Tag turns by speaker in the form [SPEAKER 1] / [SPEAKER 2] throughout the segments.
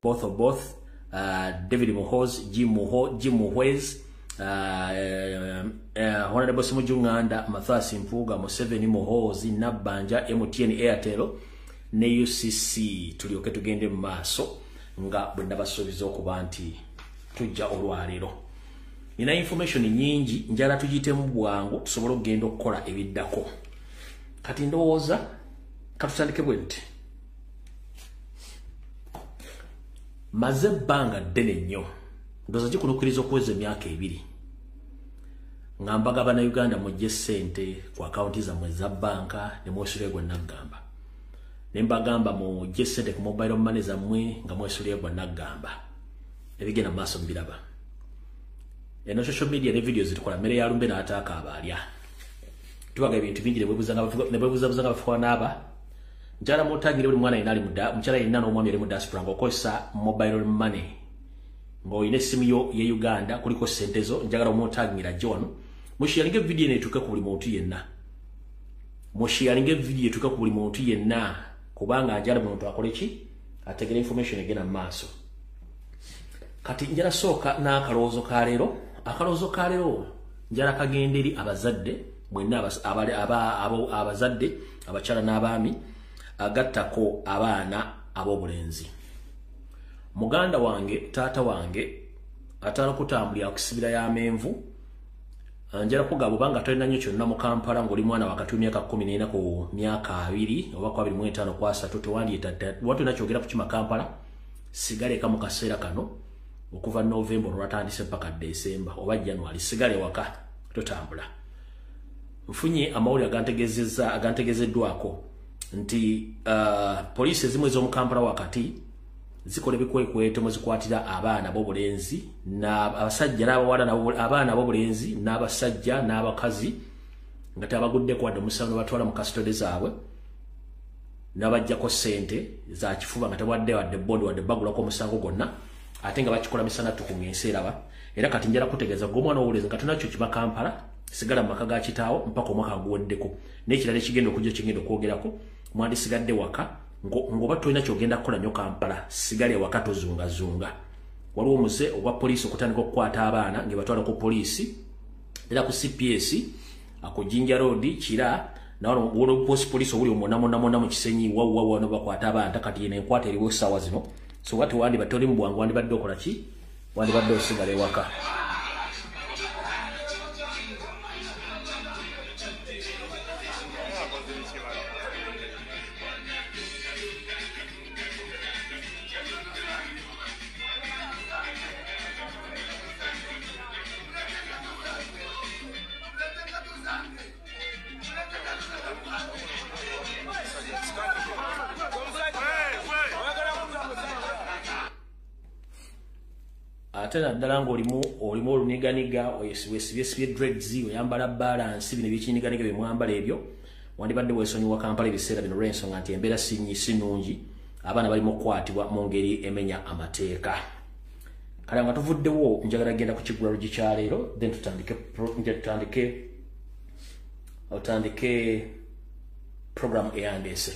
[SPEAKER 1] Oboth Oboth, David Muhoozi, Jim Muhwezi, Honorable Ssemujju Nganda, Mathias Mpuuga, Museveni, Muhoozi, Nabbanja, MTN, Airtel ne UCC. Tulyoke tugende mu maaso nga bwe nabasuubiza okuba nti tujja olwaleero. Nina information nyingi, njala tugiyitemu bwangu tusobole okugenda okukola ebiddako. Kati ndowooza katutandike bwe nti maze ebbanga ddene nnyo, ndowooza gikunukkiriza okuweza emyaka 2 nga mbaga Bannayuganda mujje ssente ku akawunti zammwe eza bbanka ne mwesulire gwe naggamba, ne mbagamba mujje ssente ku mobile money zammwe nga mwesulire gwe naggamba. Ebigenda mu maaso mbiraba. Eno social media ne videos zitukola mmere ya lumbe n'ataaka abaalya. Tubaga ebintu bingi ne bwebuzabuza nga bafuka n'aba. Njala mutangire buli mwana yenna ali mukyala yenna n'omwami ali mu diaspora ng'okozesa mobile money, ng'olina essimu yo ye Uganda kuliko ssente zo, njagala omuntagira ajje wano musharinge video eno etuuke ku buli muntu yenna. Musharinge video etuuke ku buli muntu yenna, kubanga njagala buli muntu akole ki, ategere information egenda mu maaso. Kati njala sooka n'akalowoozo ka leero. Akalowoozo ka leero njala kagenda eri abazadde mwenna, abazadde abakyala n'abaami, agattako abaana ab'obulenzi. Muganda wange, taata wange atala kutambulira kusibira y'amenvu, njala kugaba obanga tolina nnyo kyonna mu Kampala ng'oli mwana wakati w'emyaka 14 ku myaka 20 oba ku 25 ku 30, tewandyetadde watolina kyogera kukima Kampala. Sigala eka mu kaseera kano okuva November olwatandise mpaka December oba January, sigala ewaka totambula. Nfunye amawulire agantegezeddwako nti poliisi ezimu ez'omu Kampala wakati zikola ebikwekweto mwe zikwatira abaana b'obulenzi n'abasajja n'abawala, abaana b'obulenzi n'abasajja n'abakazi nga tebaguddeko wadde omusango, ne batwala mu custody zaabwe n'abaggyako ssente za kifuba nga tebawadde wadde bondi wadde bagulako omusango gwonna, ate nga bakikola misana ttuku ng'ensi eraba. Era kati njala kutegeeza gwe omwana ow'obulenzi nga tolina kyo kiba Kampala, sigala mu maka ga kitaawo mpaka omwaka guweddeko. N'ekirala ekigenda okujja kigenda okwogerako, mwandisigadde waka ng'oba tolina kyogenda kukola nnyo Kampala, sigala ewaka tozungazunga. Waliwo omuze ogwa poliisi okutandika okukwata abaana nga batwala ku poliisi, era ku CPS ku Jinja Road Kira, nawano poliisi obuli omwonna mwonna mwonna mu Kisenyi wawwa wano bakwata abaana. Kati eno enkwata eriwo essaawa zino, so wati wandibadde oli mu bwangu, wandibadde okola ki, wandibadde osigala ewaka. Ate naddala ng'olimu oluniganiga, wesibye dreads, oyambala balance, bino ebyekiniganiga bye mwambala ebyo, wandibadde weesonyiwa Kampala ebiseera bino olw'ensonga nti embeera si nnungi, abaana bali mu kukwatibwa mu ngeri emenya amateeka. Kale nga tuvuddewo, njagala genda ku kigulalogi kya leero, then tutandike program eyandeese.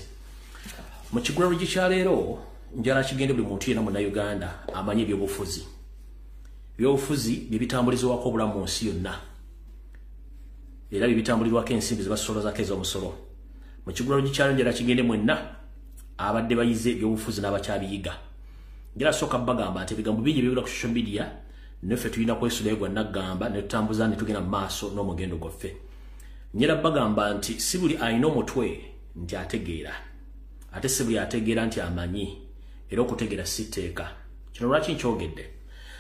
[SPEAKER 1] Mu kigulalogi kya leero njagala kigende buli muntu yenna Munnayuganda amanyi ebyobufuzi. Ebyobufuzi bye bitambulizibwako obulamu mu nsi yonna, era bye bitambulirwako ensimbi ze basolozako ez'omusolo. Mu kigulalogi kya leero njagala kigende mwenna abadde bayize ebyobufuzi n'abakyabiyiga. Njala sooka bagamba nti ebigambo bingi ebyogera ku social media naffe tulina kwesulayo gwa naggamba ne tutambuza ne tugenda mu maaso n'omugendo gwaffe. Njala bagamba nti si buli alina omutwe nti ategeera, ate si buli ategeera nti amanyi, era okutegeera si tteeka. Kino lwaki nkyogedde?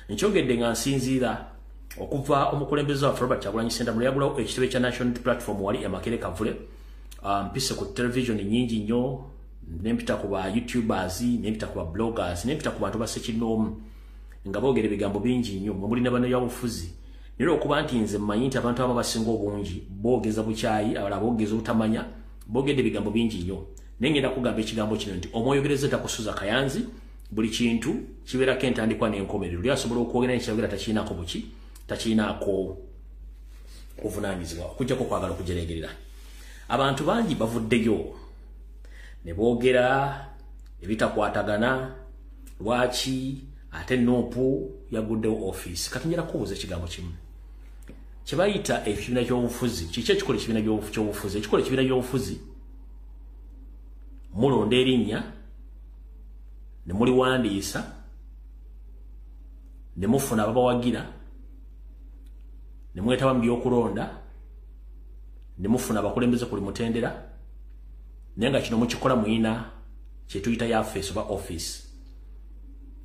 [SPEAKER 1] Nkyogedde nga nsinziira okuva omukulembeze waffe Robert Kyagulanyi Ssentamu yagulawo ekitebe kya National Platform wali e Makerere Kavule. Mpise ku television nnyingi nnyo, nempita ku ba YouTubers, nempita ku ba bloggers, nempita ku bantu bassekinnoomu nga boogera ebigambo bingi nnyo, mwe muli ne bannabyabufuzi. Naye okuba nti nze mmanyi nti abantu abamu abasinga obungi boogeza bukyayi, abalala boogeza obutamanya, boogedde ebigambo bingi nnyo. Naye ngenda kugamba ekigambo kino nti omwoyogereza takusuza kayanzi, buli kintu kibeerako entandikwa n'enkomerero. Oli asobola okwogera n'ekyayogera takiinaako buki, takiinaako kuvunaanyizibwa, okuggyako okwagala okujereegerera. Abantu bangi bavuddeyo ne boogera ebitakwatagana, Lwaki ate NUP yaguddewo office? Kati njala kubuuza ekigambo kimu. Kye bayita ekibiina ky'obufuzi, kiki ekikola ekibiina ky'obufuzi? Ekikola ekibiina ky'obufuzi, mulonda erinnya ne muliwandiisa ne mufuna ababawagira ne mwetaba mu by'okulonda ne mufuna abakulembeze kuli mutendera, naye nga kino mukikola muyina kye tuyita yafeesi oba office.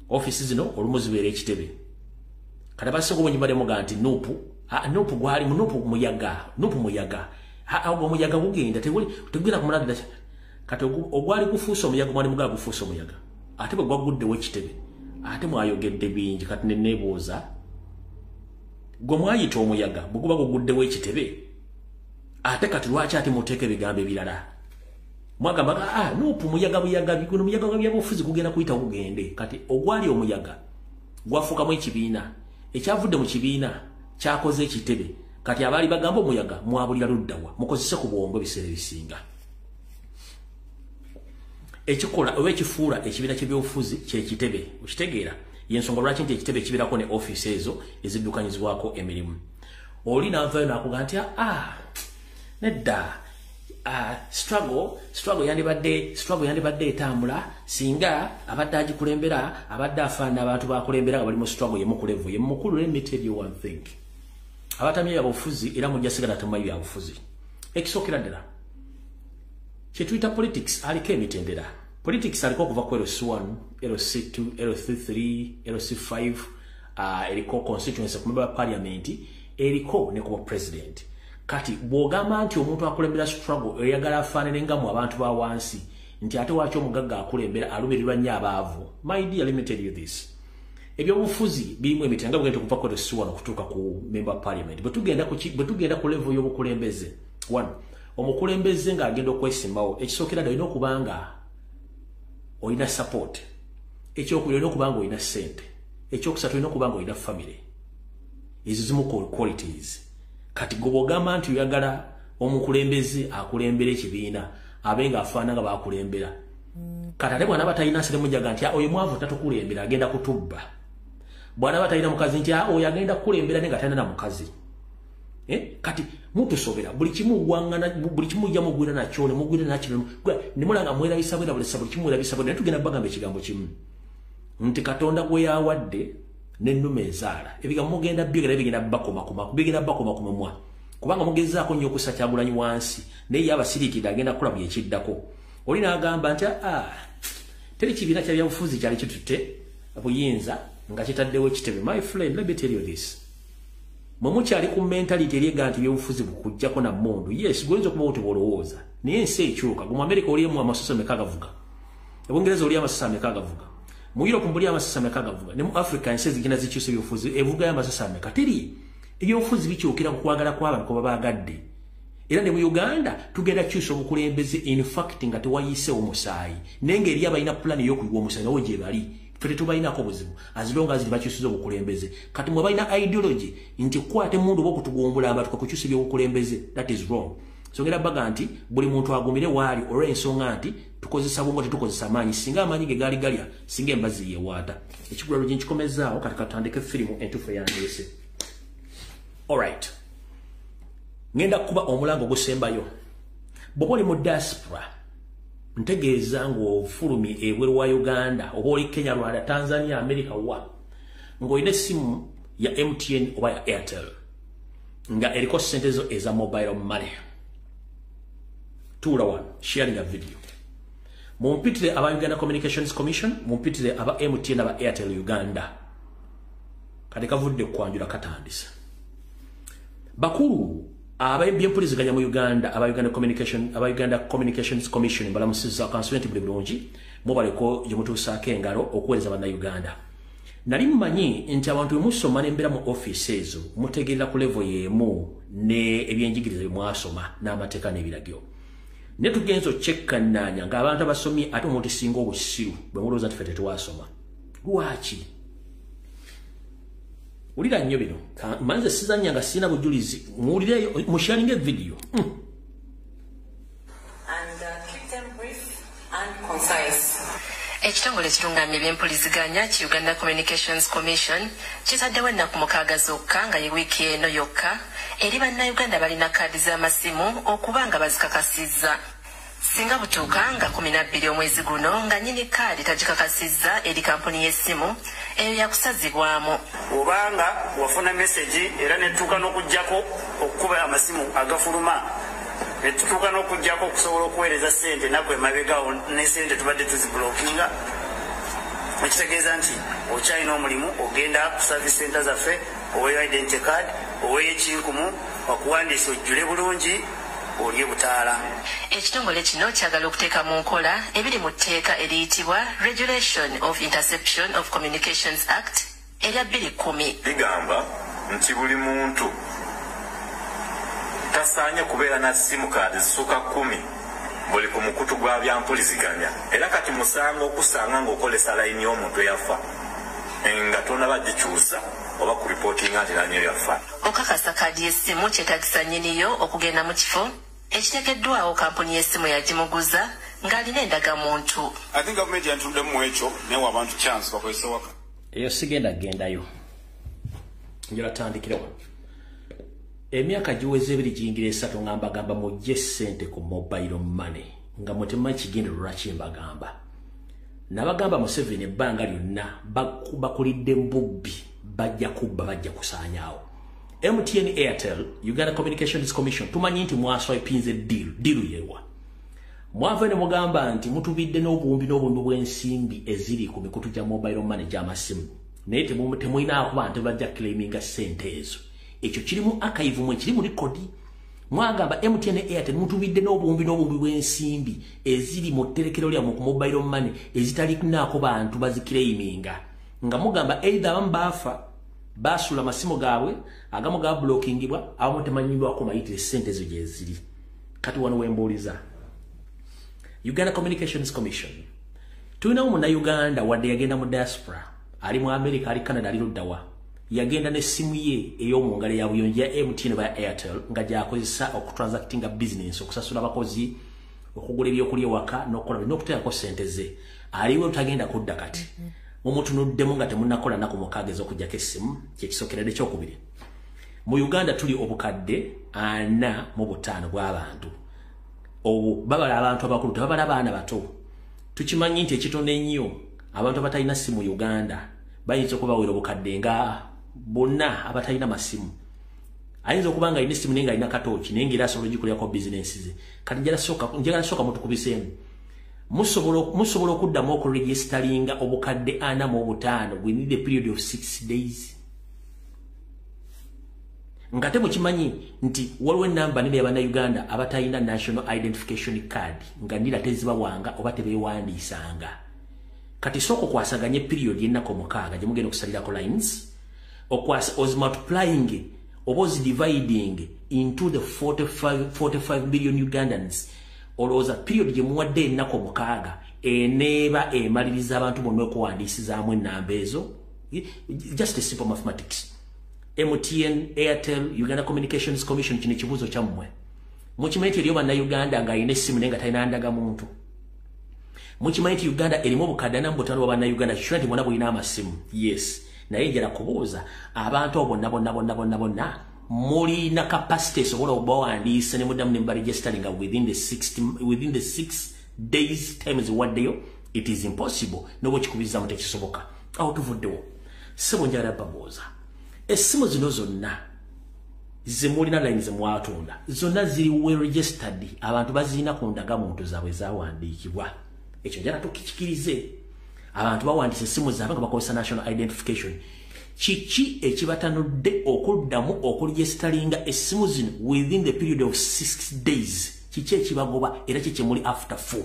[SPEAKER 1] Office zino olumu zibeera ekitebe. Kati abasinga obungi balemuga nti NUP, NUP gwali NUP muyaga, NUP muyaga, ogwo omuyaga gugenda tegugenda kumulagira. Kati ogwali gufuuse omuyaga, mwali mugaa gufuuse omuyaga, ate bwe gwaguddewo ekitebe ate mwayogedde bingi. Kati ne neebuuza, gwe mwayita omuyaga bwe guba guguddewo ekitebe, ate kati lwaki ate muteeka ebigambo ebirala? Mwagamba NUP muyaga buyaga, guno muyaga gwa byabufuzi gugenda kuyita gugende. Kati ogwali omuyaga gwafuukamu ekibiina, ekyavudde mu kibiina kyakoze ekitebe. Kati abaali bagamba omuyaga mwabulira luddawa? Mukozese ku bwongo ebiseera ebisinga. Ekikola oba ekifuula ekibiina ky'ebyobufuzi kyekitebe, okitegeera? Yensonga lwaki nti ekitebe kibeerako ne ofiisi ezo eziddukanyizibwako emirimu. Oli n'avaayo n'akuga nti nedda, struggle yandibadde etambula singa abadde agikulembera abadde afaanana abantu bakulembera nga bali mu struggle ye mukulevu ye mukulu. Let me tell you one thing, abatamye byabufuzi era mujja sigala temumanyi byabufuzi. Ekisookera ddala kye tuyita politics aliko emitendera. Politics aliko okuva ku LC1, LC2, LC3, LC5, eriko constituency ku member parliament, eriko ne ku president. Kati bw'ogamba nti omuntu akulembera struggle eyagala afaanane nga mu abantu ba wansi, nti ate waki omugagga akulembera alumirirwa nnyo abaavu? My dear, let me tell you this, ebyobufuzi birimu emitendera nga bugenda okuva ku LC1 okutuuka ku member parliament. Bwe tugenda ku level y'obukulembeze, one, omukulembeze ng'agenda okwesimbawo, ekisookera ddala olina okuba nga olina support, ekyokubiri olina okuba nga olina ssente, ekyokusatu olina okuba nga olina family. Ezo zimu qualities. Kati gwe bw'ogamba nti oyagala omukulembeze akulembera ekibiina abe ng'afaanana nga bakulembera, kati ate bw'anaaba talina nsente mujaga nti oyo mwavu tatukulembera agenda kutubba. Bw'anaaba talina mukazi nti oyo agenda kukulembera naye nga talina na mukazi. Kati mutusobera buli kimu gwangana, buli kimu mujja mugwira nakyo ne mugwira nakyo ne mulanga mwerabisa bwerabulisa buli kimu mwerabisa bwe. Naye tugenda bagamba ekigambo kimu nti Katonda gwe yawadde n'ennume ezaala. Ebigambo mugenda byogera bigenda bakomakoma, bigenda bakoma ku mumwa, kubanga mugezaako nnyo okussa Kyagulanyi wansi, naye ye abasiriikidde agenda kukola buli ekiddako. Oli n'agamba nti teri kibiina kya byabufuzi kyali kitutte buyinza nga kitaddewo ekitebe. My friend, let me tell you this, mwe mukyali ku mentality eryega nti ebyobufuzi bukujjako na mmundu. Yes, gwoyinza okuba oti bw'olowooza, naye ensi ekyuka. Gwe mu America oliemu amasasi ameka agavuga? Ebungereza oli amasasi ameka agavuga? Mu Europe mbuli amasasi ameka agavuga? Ne mu Africa ensi ezigenda zikyusa ebyobufuzi evugayo amasasi ameka? Teri. Ebyobufuzi bikyukira ku kwagala kw'abantu kuba baagadde. Era ne mu Uganda tugenda kyusa obukulembeze, in fact nga tewayiseewo musaayi, naye ng'eri abalina pulani ey'okuyiwa omusaayi nawo gye bali. Ffe tetubalinako buzibu as long as bakyusiza obukulembeze. Kati mwe balina ideology nti kwata emundu oba okutugumbula abantu kukyusa ebyobukulembeze, that is wrong. So ngera baga nti buli muntu agumire waali olw'ensonga nti tukozesa bwongo, tetukozesa amaanyi. Singa amaanyi ge gaali galya, singa embazi yewaata. Ekigula lugi nkikomezaawo. Kati katandike firimu entuufu eyandeese. Alright, ngenda kuba omulango ogusembayo. Bw'oba oli mu diaspora, ntegeeza ng'ofulumye ebweru wa Uganda, oba oli Kenya, Rwanda, Tanzania, America, wa ng'olina essimu ya MTN oba ya Airtel nga eriko ssente zo eza mobile money, tuula wano, sharing a video, mumpitire aba Uganda Communications Commission, mumpitire aba MTN, aba Airtel Uganda. Kati kavudde kwanjula katandise. Bakulu abebyempuliziganya mu Uganda, aba Uganda Communications Commission, balamusiza kansulenti buli bulungi, mubaleko gye mutuusaako engalo okuweereza Bannayuganda. Nali mmanyi nti abantu bwe musoma n'embeera mu ofiisi ezo mutegeerera ku level y'emu ne ebyenjigiriza bye mwasoma n'amateeka n'ebiragiro, ne tugenza okyekkannaanya ng'abantu abasomye ate omuntu singa obusiru bwe mulowooza nti ffe tetwasoma. Lwaki wulira nnyo bino? Manze sizannya nga sirina bujulizi. Muwulireyo, musharinga evidiyo.
[SPEAKER 2] And keep them brief and concise. Ekitongole ekirungamya ebyempuliziganya ki Uganda Communications Commission kitaddewo ennaku 6 zokka nga ye wiiki eno yokka eri bannayuganda balina kaadi z'amasimu okuba nga bazikakasizza. Singa butuuka nga 12 omwezi guno nga nnyini kaadi tagikakasizza eri kampuni y'essimu eyo yakusazibwamu.
[SPEAKER 3] Obanga wafuna meseji era netuuka n'okuggyako okukuba amasimu agafuluma, netutuuka n'okuggyako okusobola okuweereza ssente ennaku emabegaawo ne ssente tubadde tuzibulokinga, ekitegeeza nti okyalina omulimu. Ogenda ku service center zaffe, oweeyo identity card, oweeyo ekinkumu okuwandiisa, ojjule bulungi, olye butaala.
[SPEAKER 2] Ekitongole kino kyagala okuteeka mu nkola ebiri mu tteeka eriyitibwa Regulation of Interception of Communications Act erya 2010.
[SPEAKER 4] Ligamba nti buli muntu tasaanye kubeera na simu kaadi zisukka 10 buli ku mukutu gwa byampuliziganya. Era kati musango okusanga ng'okozesa layini y'omuntu eyafa nga tonaba gikyusa oba ku ripootinga nti layini yo yafa.
[SPEAKER 2] Okakasa kaadi y'essimu kyetaagisa nnyiniyo okugenda mu kifo ekiteekeddwawo kampuni y'essimu yagimuguza ng'alina endagamuntu.
[SPEAKER 5] I think gavumenti yantuddemu ekyo newa abantu chance bakozese waka.
[SPEAKER 1] Eyo sigenda gendayo, njala tandikira wano. Emyaka giweze 2 giyingira 3 nga mbagamba mujje ssente ku mobile money, nga mutemanyi kigendererwa lwaki mbagamba. Nabagamba Museveni ebbanga lyonna bakulidde mbubbi, bajja kubba, bajja kusaanyaawo. MTN, Airtel, Uganda Communications Commission, tumanyi nti mwaswipinze deal, deal yewa. Mwava ne mugamba nti mutubidde n'obuwumbi n'obuwumbi bw'ensimbi eziri ku mikutu gya mobile money gy'amasimu, naye temulina kuba nti bajja claiminga ssente ezo. Ekyo kiri mu archive mwe, kiri mu record. Mwagamba MTN, Airtel mutubidde n'obuwumbi n'obuwumbi bw'ensimbi eziri mu tterekero lyammwe ku mobile money ezitalinaako bantu baziclaiminga, nga mugamba either abamu baafa basula amasimu gaabwe, agamu gablokingibwa, abamu temanyibwako mayitire ssente ezo gye ziri. Kati wano wembuuliza Uganda Communications Commission, tulinawo munnayuganda wadde yagenda mu diaspora, ali mu America, ali Canada, ali luddawa, yagenda n'essimu ye ey'omu ngalo ya buyonjo ya MTN oba ya Airtel nga gy'akozesa okutransactinga business, okusasula abakozi, okugula ebyokulya ewaka n'okukola n'okuteekako ssente ze. Aliwo tagenda kudda kati mumutunuddemu nga temunnakola nnaku 6 ez'okuggyako essimu. Kyekisookera. Ekyokubiri, mu Uganda tuli obukadde 45 bw'abantu. Obwo babala abantu abakulu, tebabala abaana bato. Tukimanyi nti ekitono ennyo abantu abatalina ssimu Uganda bayinza okubawera obukadde nga bonna abatalina masimu. Ayinza okuba nga alina essimu naye nga alina katooki, naye ng'era asobola ogikolerako bizinensi ze. Kati njagala sooka mutukubiseemu. Musobola okuddamu okuregistaringa obukadde 45 within the period of 6 days, nga temukimanyi nti waliwo enamba nene y'abannayuganda abatalina national identification card, nga nira tezibawanga oba tebeewandiisanga. Kati sooka okwasaganye period y'ennaku 6 gye mugenda okusalirako lines, okwasa ozimultiplying oba ozidividing into the 45 million Ugandans. Olowooza period gye muwadde ennaku 6 eneeba emaliriza abantu bonna okuwandiisizaamu ennamba ezo? Just a simple mathematics. MTN, Airtel, Uganda Communications Commission, kino ekibuuzo kyammwe. Mukimanyi nti eriyo bannayuganda ng'alina essimu naye nga talina ndagamuntu? Mukimanyi nti Uganda erimu obukadde 45 bwa bannayuganda, kikyo nti bonna bulina amasimu? Yes. Naye njala kubuuza abantu abo bonna bonna bonna bonna bonna, mulina capacity esobola okubawandiisa ne muddamu ne mubaregisteringa within the 6 days times waddeyo? It is impossible. N'oba okikubirizamu tekisoboka. Awo tuvuddewo. Ssebo, njagala babuuza, essimu zino zonna zemulina, line zemwatunda zonna ziri well registered, abantu bazirina ku ndagamuntu zaabwe zawandiikibwa. Ekyo njagala tukikirize. Abantu bawandiisa essimu zaabwe nga bakozesa national identification. Kiki ekibatanudde okuddamu okuregisteringa essimu zino within the period of 6 days? Kiki ekibagoba era kiki muli after 4?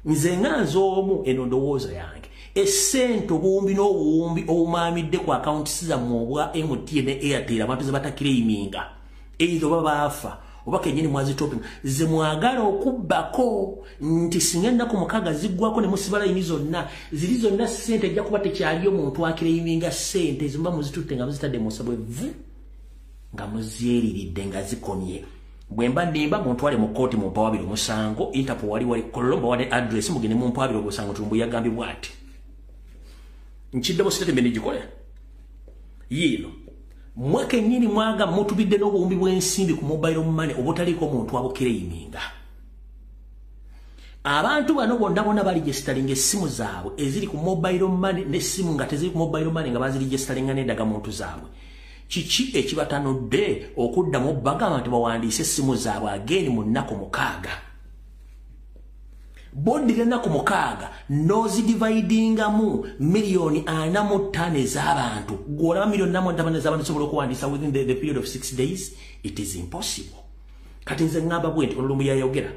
[SPEAKER 1] Nze nga nze omu, eno ndowooza yange, essente obuwumbi n'obuwumbi obumaamidde ku akawunti zammwe obwa MTN ne Airtel, abantu ze batakiraiminga, either oba baafa oba kennyini mwazitopinga, ze mwagala okubbako, nti singa ennaku 6 ziggwako ne musiba layini zonna ziri zonna, ssente ejja kuba tekyaliyo muntu akiraiminga ssente ezo. Muba muzitutte nga muzitadde mu nsabo evvu nga muzeeriridde nga zikomye. Bwe mba nnimba muntwale mu kkooti mumpawabire omusango. Interpol wali Kololo, mbawadde address, mugende mumpawabire omusango. Lumbuye yagambye bw'ati. Nkiddemu statement gikole yiino. Mmwe kennyini mwaga mutubidde n'obuwumbi bw'ensimbi ku mobile money obutaliiko muntu abukireyiminga. Abantu bano bonna bonna baregisteringa essimu zaabwe eziri ku mobile money n'essimu nga teziri ku mobile money nga baziregisteringa n'endagamuntu zaabwe. Kiki ekibatanudde okuddamu bagamba nti bawandiise essimu zaabwe again mu nnaku 6? Boddira ennaku 6 n'ozidividingamu 45 million ez'abantu. Gw'olaba 45 million ez'abantu sobola okuwandiisa within the period of 6 days? It is impossible. Kati nze ŋŋamba bwe nti Olulumbu yayogera.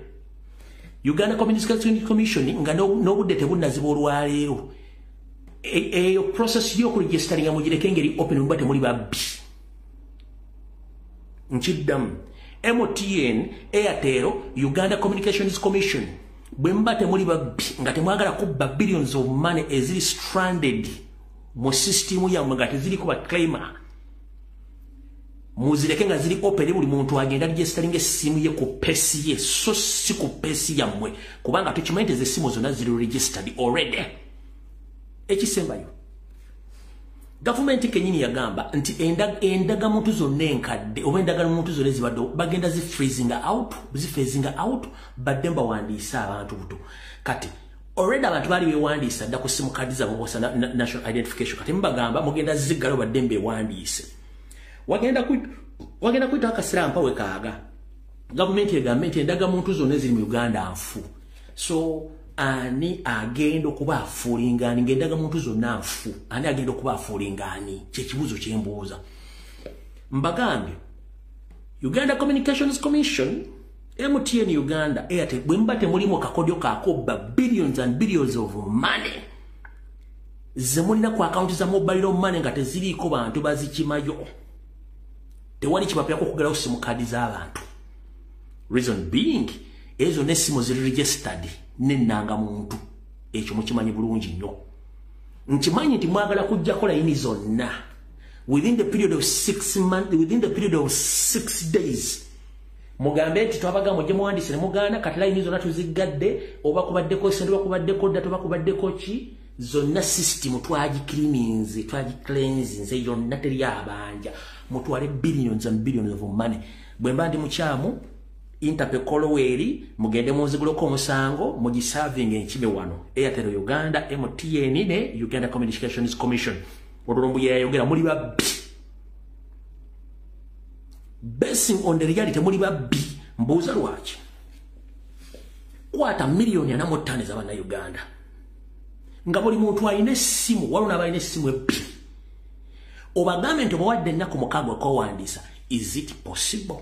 [SPEAKER 1] Uganda Communications Commission nga n'obudde tebunnaziba olwaleero, eyo process y'okuregisteringa mugireke ngeri open, muba temuli babbi. Nkiddamu, MTN, Airtel, Uganda Communications Commission, bwe muba temuli babbi nga temwagala kubba billions of money eziri stranded mu system yammwe nga teziriko ba claimer, muzireke nga ziri open, buli muntu agenda registeringa essimu ye ku pace ye, so si ku pace yammwe, kubanga tukimanyi nti essimu zonna ziri registered already. Ekisembayo, gavumenti kenyini yagamba nti endagamuntu zonna enkadde oba endagamuntu zonna ezibadde bagenda zifreezinga out badde mbawandiise abantu buto. Kati already abantu baali beewandiisa dda ku simu kadi zaabwe national identification. Kati mubagamba mugenda ziggalawo badde mbeewandiise. Wagenda kuyita akaseera mpawe kaaga gavumenti egambe nti endagamuntu zonna eziri mu Uganda nfu. So ani agenda okuba afuulingani ng'endagamuntu zonna nfu? Ani agenda okuba afuulingani? Kyekibuuzo kyembuuza. Mbagambye, Uganda Communications Commission, MTN Uganda, Airtel, bwe muba temulimu kakodyo kakobba billions and billions of money ze mulina ku akawunti za mobile money nga teziriiko bantu bazikimayo, tewali kibapyako okugalawo simu kadi z'abantu. Reason being, ezo n'essimu ziri registered n'ennangamuntu. Ekyo mukimanyi bulungi nnyo. Nkimanyi nti mwagala kuggyako layini zonna within the period of 6 months, within the period of 6 days. Mugambe nti twabagamba mujje muwandiise ne mugaana, kati layini zonna tuziggadde, oba kubaddeko sente, oba kubaddeko data, oba kubaddeko ki, zonna system twagicleaninze, twagicleansinze yonna, teri abanja. Mutwale billions and billions of money. Bwe mba ndi mukyamu, Interpol Koloweri, mugende munziguleko omusango, mugisavinga enkime wano. Airtel Uganda, MTN ne Uganda Communications Commission. Olulumbu yayogera, muli babbi. Basing on the reality, muli babbi. Mbuuza lwaki? Kwata 45 million ez'abannayuganda nga buli muntu alina essimu, waliwo n'abalina essimu ebbiri, obagambe nti obawadde ennaku 6 okwewandiisa. Is it possible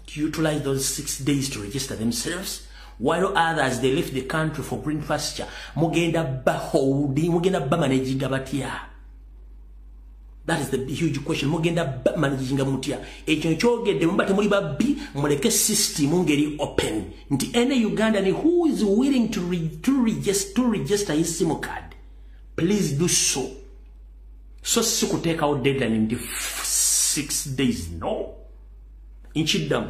[SPEAKER 1] to utilize those 6 days to register themselves while others, they left the country for green pasture? Mugenda baholding, mugenda bamanaginga batya? That is the huge question. Mugenda bamanaginga mutya? Ekyo nkyogedde. Muba temuli babbi, muleke system ngeri open nti any Ugandan who is willing to register his SIM card, please do so. So si kuteekawo deadline nti 6 days, no. Nkiddamu,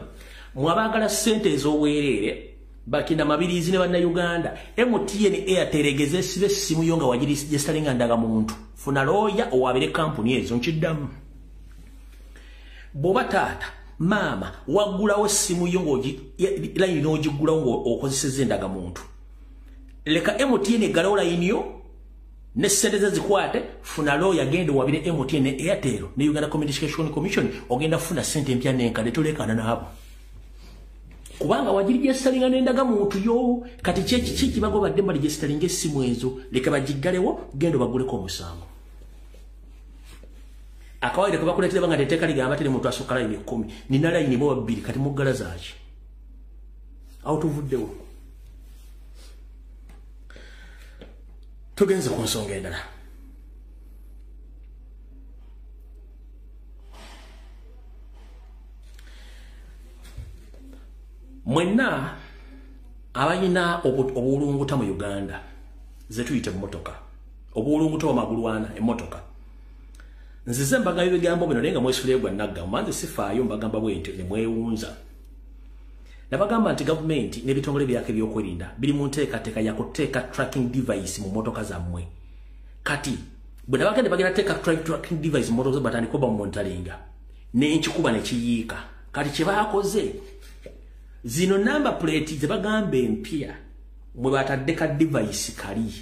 [SPEAKER 1] mwabaagala ssente ez'obwereere, bakina Mabirizi ne bannayuganda, MTN, Airtel egeze esibe essimu yo nga wagiregisteringa ndagamuntu. Funa looya owabire kampuni ezo. Nkiddamu, bw'oba taata, maama, waggulawo essimu yo layini n'ogiggulawo ng'okozesezza endagamuntu, leka MTN eggalawo layini yo ne ssente ze zikwate. Funa looya, genda owabire MTN ne Airtel ne Uganda Communication Commission. Ogenda kufuna ssente empya n'enkadde, tolekana naabo, kubanga wagiregisteringa n'endagamuntu yo. Kati kyekiki kibago badde baregisteringa essimu ezo? Leka bagiggalewo, genda obaguleko omusango. Akawaire kebakuleetera banga etteeka ligamba teri muntu asukka layini 10. Nina layini mu 2, kati muggala zaaki? Awo tuvuddewo, tugenze ku nsonga endala. Mwenna abalina obuwulunguta mu Uganda ze tuyita emmotoka, obuwulunguta bwamagulu ana, emmotoka, nzize mbagamba ebigambo bino naye nga mwesuleyo gwa naggamba. Nze sifaayo, mbagamba bwe nti ne mwewunza. Nabagamba nti gavumenti n'ebitongole byako ebyokwerinda biri mu nteekateeka ya kuteeka tracking device mu mmotoka zammwe. Kati bwe nabagenda bagenda teeka tracking device mu mmotoka, batandika oba mumonitoringa, n'enkikuba ne kiyiika. Kati kye baakoze, zino number plate ze bagamba empya mwe batadde ka device kali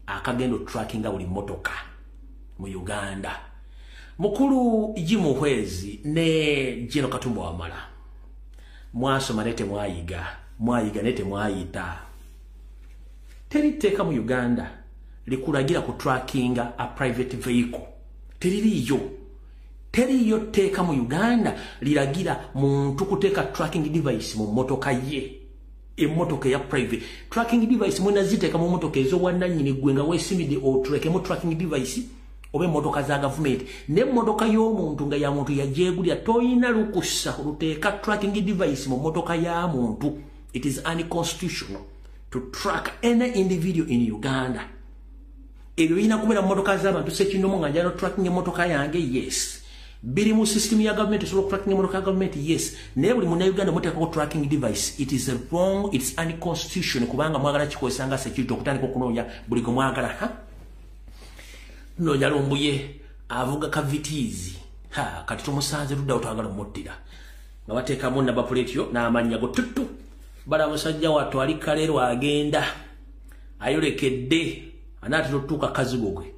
[SPEAKER 1] akagenda otrackinga buli mmotoka mu Uganda. Mukulu Jim Muhwezi ne General Katumba Wamala, mwasoma nete mwayiga, mwayiga nete mwayita. Teri tteeka mu Uganda likulagira ku trackinga a private vehicle. Teririyo. Teriyo tteeka mu Uganda liragira muntu kuteeka tracking device mu mmotoka ye, emmotoka ya private. Tracking device munaziteeka mu mmotoka ez'obwannannyini, gwe nga weesimidde oturekemu tracking device, oba emmotoka za gavumenti. N'emmotoka y'omuntu nga ya muntu yagyegulira, toyina lukusa luteeka tracking device mu mmotoka ya muntu. It is unconstitutional to track any individual in Uganda. Ebyo birina kubeera mu mmotoka z'abantu sekinomu. Nga njagala tracking emmotoka yange, yes. Biri mu system ya gavumenti, osobola okutracking emmotoka ya gavumenti, yes. Naye buli munnayuganda muteekako tracking device, it is a wrong, it's unconstitutional, kubanga mwagala kikozesa nga security okutandika okunoonya buli gwe mwagala. Ha, noonya Lumbuye avuga ka Vitz, ha, kati tumusanze luddawo, twagala omuttira, nga bateekamu number plate yo n'amannya go tuttu bala. Musajja wattu ali Kaleero, agenda ayolekedde, anaatera otutuuka kazigo gwe,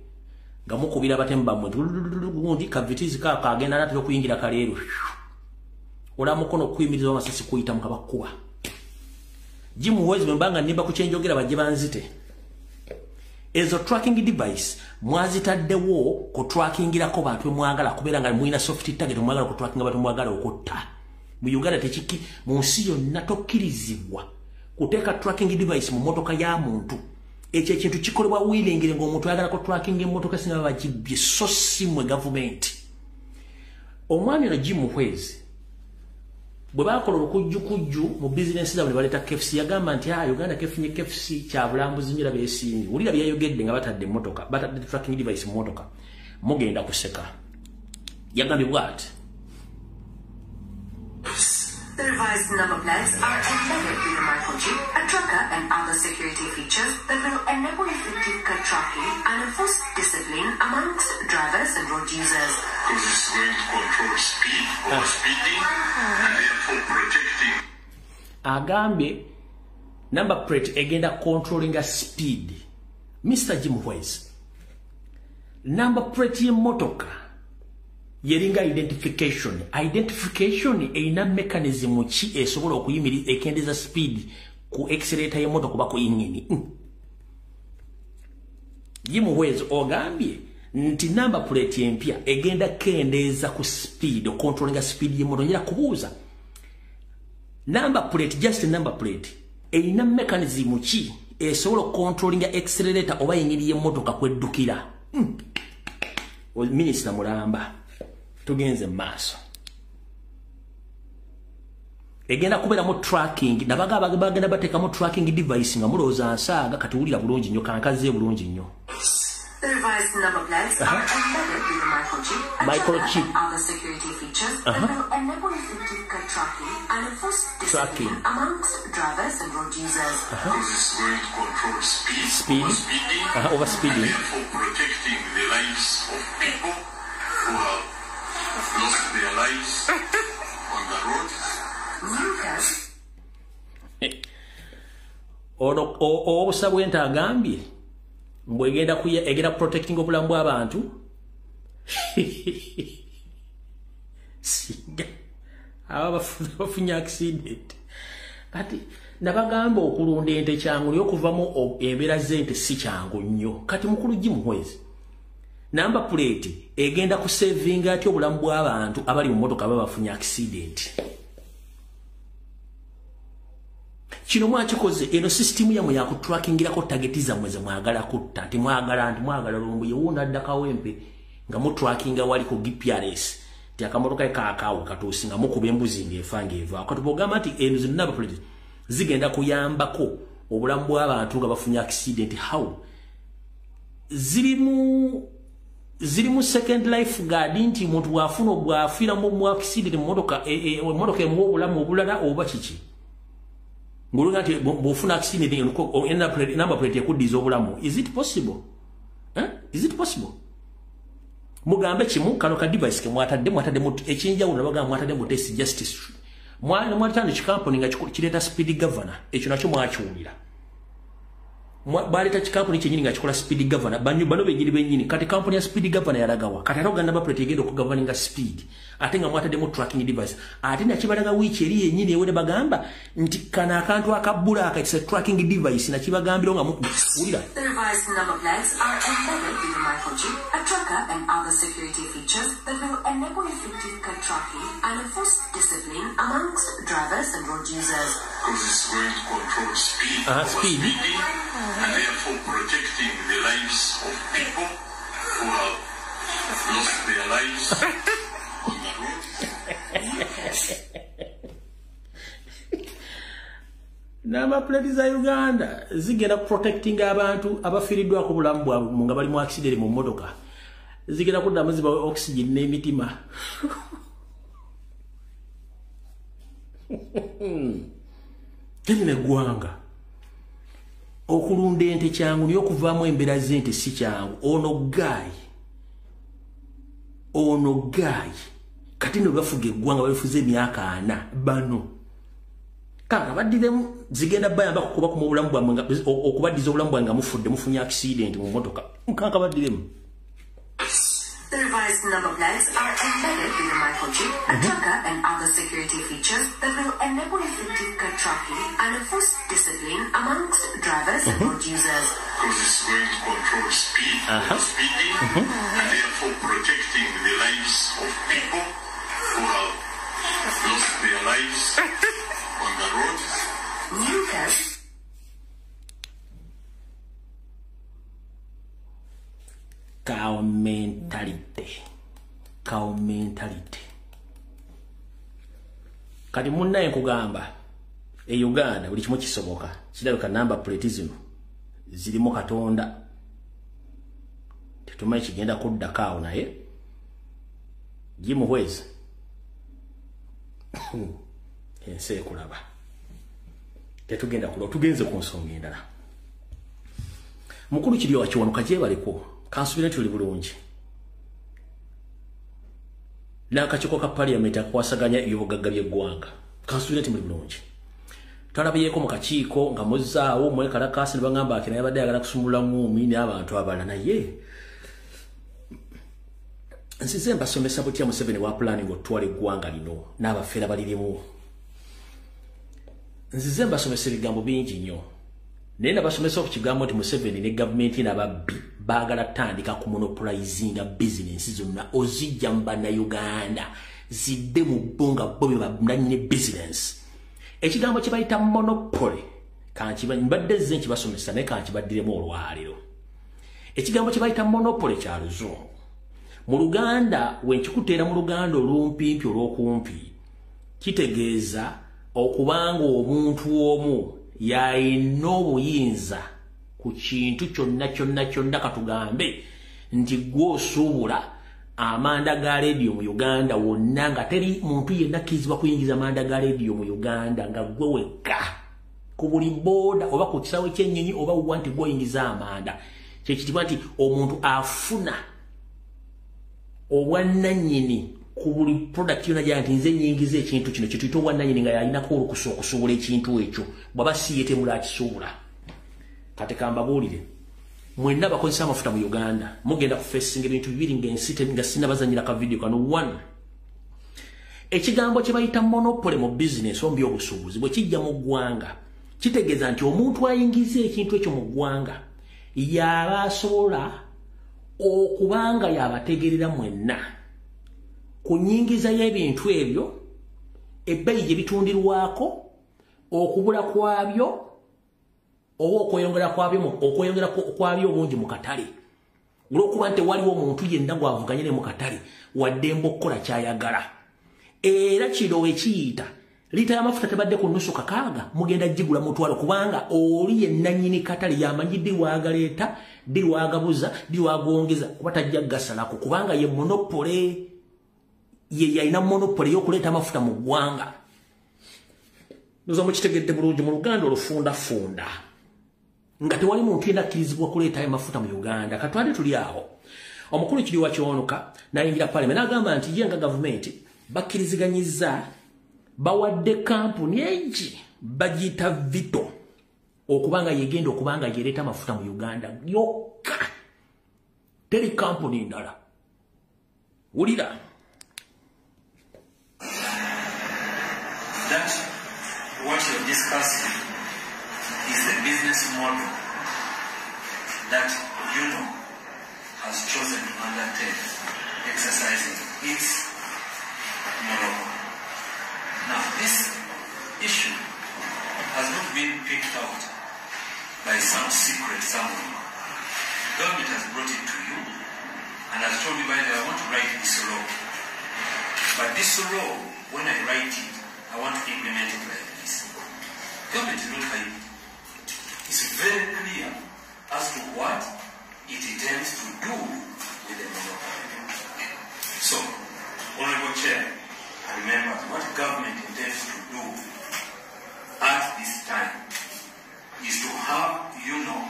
[SPEAKER 1] nga mukubira abatemu bammwe gundi ka Vitz kaako, agenda anaatera okuyingira Kaleero, ola mukono okuyimiriza amasasi kuyita mukabakuba. Jim Muhwezi, bwe mbanga nimba ku kyenjogera bajje banzite. Ezo tracking device mwazitaddewo kutrackingirako bantu bemwagala, kubeera nga mulina soft target, mwagala kutrackinga bantu mwagala okutta. Mu Uganda tekiki, mu nsi yonna tokkirizibwa kuteeka tracking device mu mmotoka ya muntu. Ekyo ekintu kikolebwa willingly, ng'omuntu ayagala kutrackinga emmotoka singa bagibbye, so si mmwe gavumenti. Omwami ono Jim Muhwezi, bwe bakola olukujjukujju mu bizinensi zaabwe ne baleeta KEFS, yagamba nti ah, Uganda kefunye KEFS kya bulambuzi nnyo, beesiimye. Wulira byayogedde nga batadde emmotoka, batadde tracking device mu mmotoka, mugenda kuseka. Yagambye bw'ati:
[SPEAKER 2] The revised number plates are embedded in a microchip, a tracker and other security features that will enable effective car tracking and enforce discipline amongst drivers and road users.
[SPEAKER 6] Because it's going to control speed, overspeeding, and therefore protecting
[SPEAKER 1] Agambye number plate egenda controllinga speed. Mr Jim Muhwezi, number plate y'emmotoka yeringa identification. Identification erina mechanism ki esobola okuyimiri ekendeza speed ku accelerator y'emmotoka oba ku engine? Jim Muhwezi, ogambye nti number plate empya egenda kendeeza ku speed, ocontrollinga speed y'emmotoka. Njira kubuuza, number plate, just number plate, erina mechanism ki esobola okucontrollinga accelerator oba engine y'emmotoka kweddukira? Minisita mulamba, tugenze mu maaso. Egenda kubeeramu tracking, nabaga bagenda bateekamu tracking device nga mulowooza nsaaga. Kati wulira bulungi nnyo, kankaze bulungi nnyo.
[SPEAKER 2] The revised number plates are embedded in a microchip, a
[SPEAKER 1] Microchip.
[SPEAKER 2] tracker and other security features that will enable effective car tracking and enforce
[SPEAKER 1] Tracking.
[SPEAKER 2] discipline amongst drivers and road users.
[SPEAKER 6] Because it's going to control speed,
[SPEAKER 1] Speed.
[SPEAKER 6] overspeeding,
[SPEAKER 1] Overspeeding.
[SPEAKER 6] and therefore protecting the lives of people who have lost their lives on the road.
[SPEAKER 2] New cars
[SPEAKER 1] Ono obusa bwente agambye mbu egenda kuya, egenda protecting obulamu bw'abantu singa aba bafunye accident. Kati nabagamba okulunda ente kyangu, naye okuvamu embeera z'ente si kyangu nnyo. Kati mukulu Jim Muhwezi, number plate egenda kusavinga atya obulamu bw'abantu abali mu mmotoka aba bafunye accident? Kino mwakikoze, eno sisitimu yammwe yakutrackingirako target zammwe ze mwagala kutta, nti mwagala, nti mwagala Lumbuye wuuno adda Kawempe, nga mutrackinga wali ku GPRS nti akamotoka ke kaakaawo katuusi, nga mukuba embuzi ng'efa ng'evaako. Kati bw'ogamba nti eno zino number plate zigenda kuyambako obulamu bw'abantu nga bafunye accident, how? Zirimu second life guard, nti omuntu bw'afuna, bw'afiira mu accident mu motoka, emmotoka emuwa obulamu obulala oba kiki? Nguluga nti bw'ofuna accident number plate ekuddiza obulamu. Is it possible? Is it possible? Mugambe kimu kano ka device ke mwatadde ekinjawulo nabagamba mwatadde mu test justice. Mwatandika kikampuni nga kireeta speed governor, ekyo nakyo mwakiwulira. Baleeta kikampuni kyennyini nga kikola speed governor, bano bennyini bennyini. Kati kampuni ya speed governor yalagawa. Kati ate ogamba number plate egenda okugoverninga speed, ate nga mwataddemu tracking device. Ate nakibalaga wiiki eri yennyini ewe ne bagamba nti kano akantu akabbula aka it's a tracking device, nakibagambira nga muwulira.
[SPEAKER 2] The revised number plates are embedded with a microchip, a tracker and other security features that will enable effective car tracking and enforce discipline amongst drivers and road users.
[SPEAKER 6] Because it's going to control speed, speeding, and therefore protecting the lives of people who have lost their lives on the road.
[SPEAKER 1] Number plate za Uganda zigenda protecting abantu abafiiriddwako obulamu bwabwe nga bali mu accident mu mmotoka. Zigenda kuddamu zibawe oxygen n'emitima. Terina eggwanga. Okulunda ente kyangu naye okuvaamu embeera z'ente si kyangu. Ono guy kati nno bafuga eggwanga babifuze emyaka 40 bano. Kanga baddiremu zigenda bayamba kukuba obulamu bwammwe okubaddiza obulamu bwange nga mufudde mufunye accident mu mmotoka. Kanka baddiremu.
[SPEAKER 2] The revised number plates are embedded with a microchip, a tracker and other security features that will enable effective car tracking and enforce discipline amongst drivers and road users.
[SPEAKER 6] Because it's going to control speed, speeding, and therefore protecting the lives of people who have lost their lives on the roads.
[SPEAKER 2] New cars.
[SPEAKER 1] Cow mentality. Cow mentality. Kati munnaye nkugamba e Uganda buli kimu kisoboka. Kirabika number plate zino zirimu Katonda. Tetumanyi kigenda kuddako awo naye gimuhwezi. Ensi ekulaba. Tetugenda kulwa, tugenze ku nsonga endala. Mukulu Kiryowa Kiwanuka gyebaleko. Kansubira nti oli bulungi. N'akakiiko ka parliament akakwasaganya ebyobugagga by'eggwanga. Kansubira nti muli bulungi. Twalabyeko mu kakiiko nga muzzaawo mwekalakaasi ne bagamba ati naye abadde ayagala kusumulula ng'omi n'abantu abalala naye nsize mbasomesa butya Museveni wa planning otwala eggwanga lino n'abafeera balirimu. Nzize mbasomesa ebigambo bingi nnyo. Naye nabasomesa ku kigambo nti Museveni ne gavumenti n'ababbi baagala tandika ku monopolizinga bizinensi zonna ozijja mu Bannayuganda zidde mu bo nga bo be bannannyini bizinensi. Ekigambo kye bayita monopoly mbadde nze nkibasomesa naye kankibaddiremu olwaleero. Ekigambo kye bayita monopoly kya Luzungu. Mu Luganda we nkikuteera mu Luganda olumpimpi olw'okumpi kitegeeza okubanga omuntu omu yalina obuyinza ku kintu kyonna kyonna kyonna. Katugambe nti gwe osuubula amanda ga leediyo mu Uganda wonna nga teri muntu yenna akkirizibwa kuyingiza amanda ga leediyo mu Uganda nga gwe wekka ku buli booda oba ku kisaawe ky'ennyonyi oba wa nti gwe oyingiza amanda. Kyekitibwa nti omuntu afuna obwannannyini ku buli product yonna gy'ali nti nze nnyingiza ekintu kino kye tuyita obwannannyini nga yalinako olukusa okusuubula ekintu ekyo bw'aba si ye temula akisuubula. Kati kambabuulire mwenna bakozesa amafuta mu Uganda mugenda kufesinga ebintu bibiri ng'ensi nga sinnabazannyira ka video kano. One, ekigambo kye bayita monopoly mu bizinensi oba mu by'obusuubuzi bwe kijja mu ggwanga kitegeeza nti omuntu ayingiza ekintu ekyo mu ggwanga y'aba asobola okubanga y'abategerera mwenna ku nnyingiza y'ebintu ebyo, ebbeeyi gye bitundirwako, okubula kwabyo oba okweyongera kwabyo obungi mu katale. Olw'okuba nti waliwo omuntu yenna gw'avuganye ne mu katale waddembe okukola ky'ayagala. Era kino we kiyita liita y'amafuta tebadde ku nusu 6 mugenda gigula 500 kubanga oli yenna nnyini katale yamanyi ddi lw'agaleeta, ddi lw'agabuza, ddi lw'agongeza kuba tajja kugasalako kubanga ye monopoly ye yalina monopoly y'okuleeta amafuta mu ggwanga. Ndoza mukitegedde bulungi mu Luganda olufundafunda. Nga tewali muntu yenna akkirizibwa kuleetayo mafuta mu Uganda. Katwale tuli awo. Omukulu Kiryowa Kiwanuka n'ayingira parliament n'agamba nti ye nga gavumenti bakkiriziganyizza, bawadde kampuni egi bagiyita Vitol okubanga yegenda okubanga yereeta amafuta mu Uganda yokka, teri kampuni ndala. Wulira.
[SPEAKER 7] That what you're discussing is the business model that UNOC has chosen to undertake, exercising its monopoly. Now, this issue has not been picked out by some secret somewhere. Government has brought it to you and has told you, by the way, I want to write this law. But this law, when I write it, I want to implement it like this. Government is not hiding. It's very clear as to what it intends to do with the monopoly. So, Honorable Chair, remember what government intends to do at this time is to have UNOC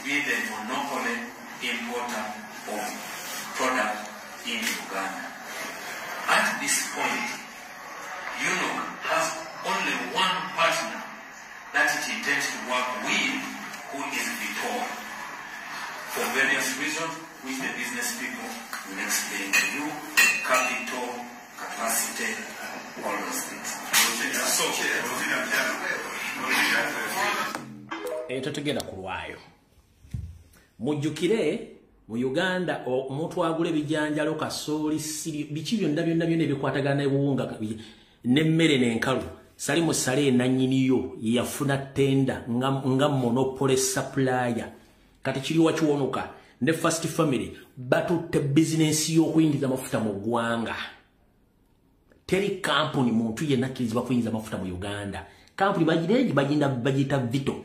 [SPEAKER 7] be the monopoly importer of product in Uganda. At this point, UNOC has only one partner that it intends to work with, who is Vitol, for various reasons which the business people will explain to you: capital, capacity, all those things. So,
[SPEAKER 1] tetugenda kulwayo. Mujjukire mu Uganda omuntu agula ebijanjalo, kasooli, siri, biki byonna byonna byonna ebikwatagana n'ebuwunga n'emmere n'enkalu, Salimu Saleh nannyiniyo yafuna tenda nga monopoly supplier. Kati Kiryowa Kiwanuka ne First Family batutte bizinensi y'okuyingiza amafuta mu ggwanga. Teri kampuni muntu yenna akkirizibwa kuyingiza amafuta mu Uganda. Kampuni bagireegi bagenda bagiyita Vitol.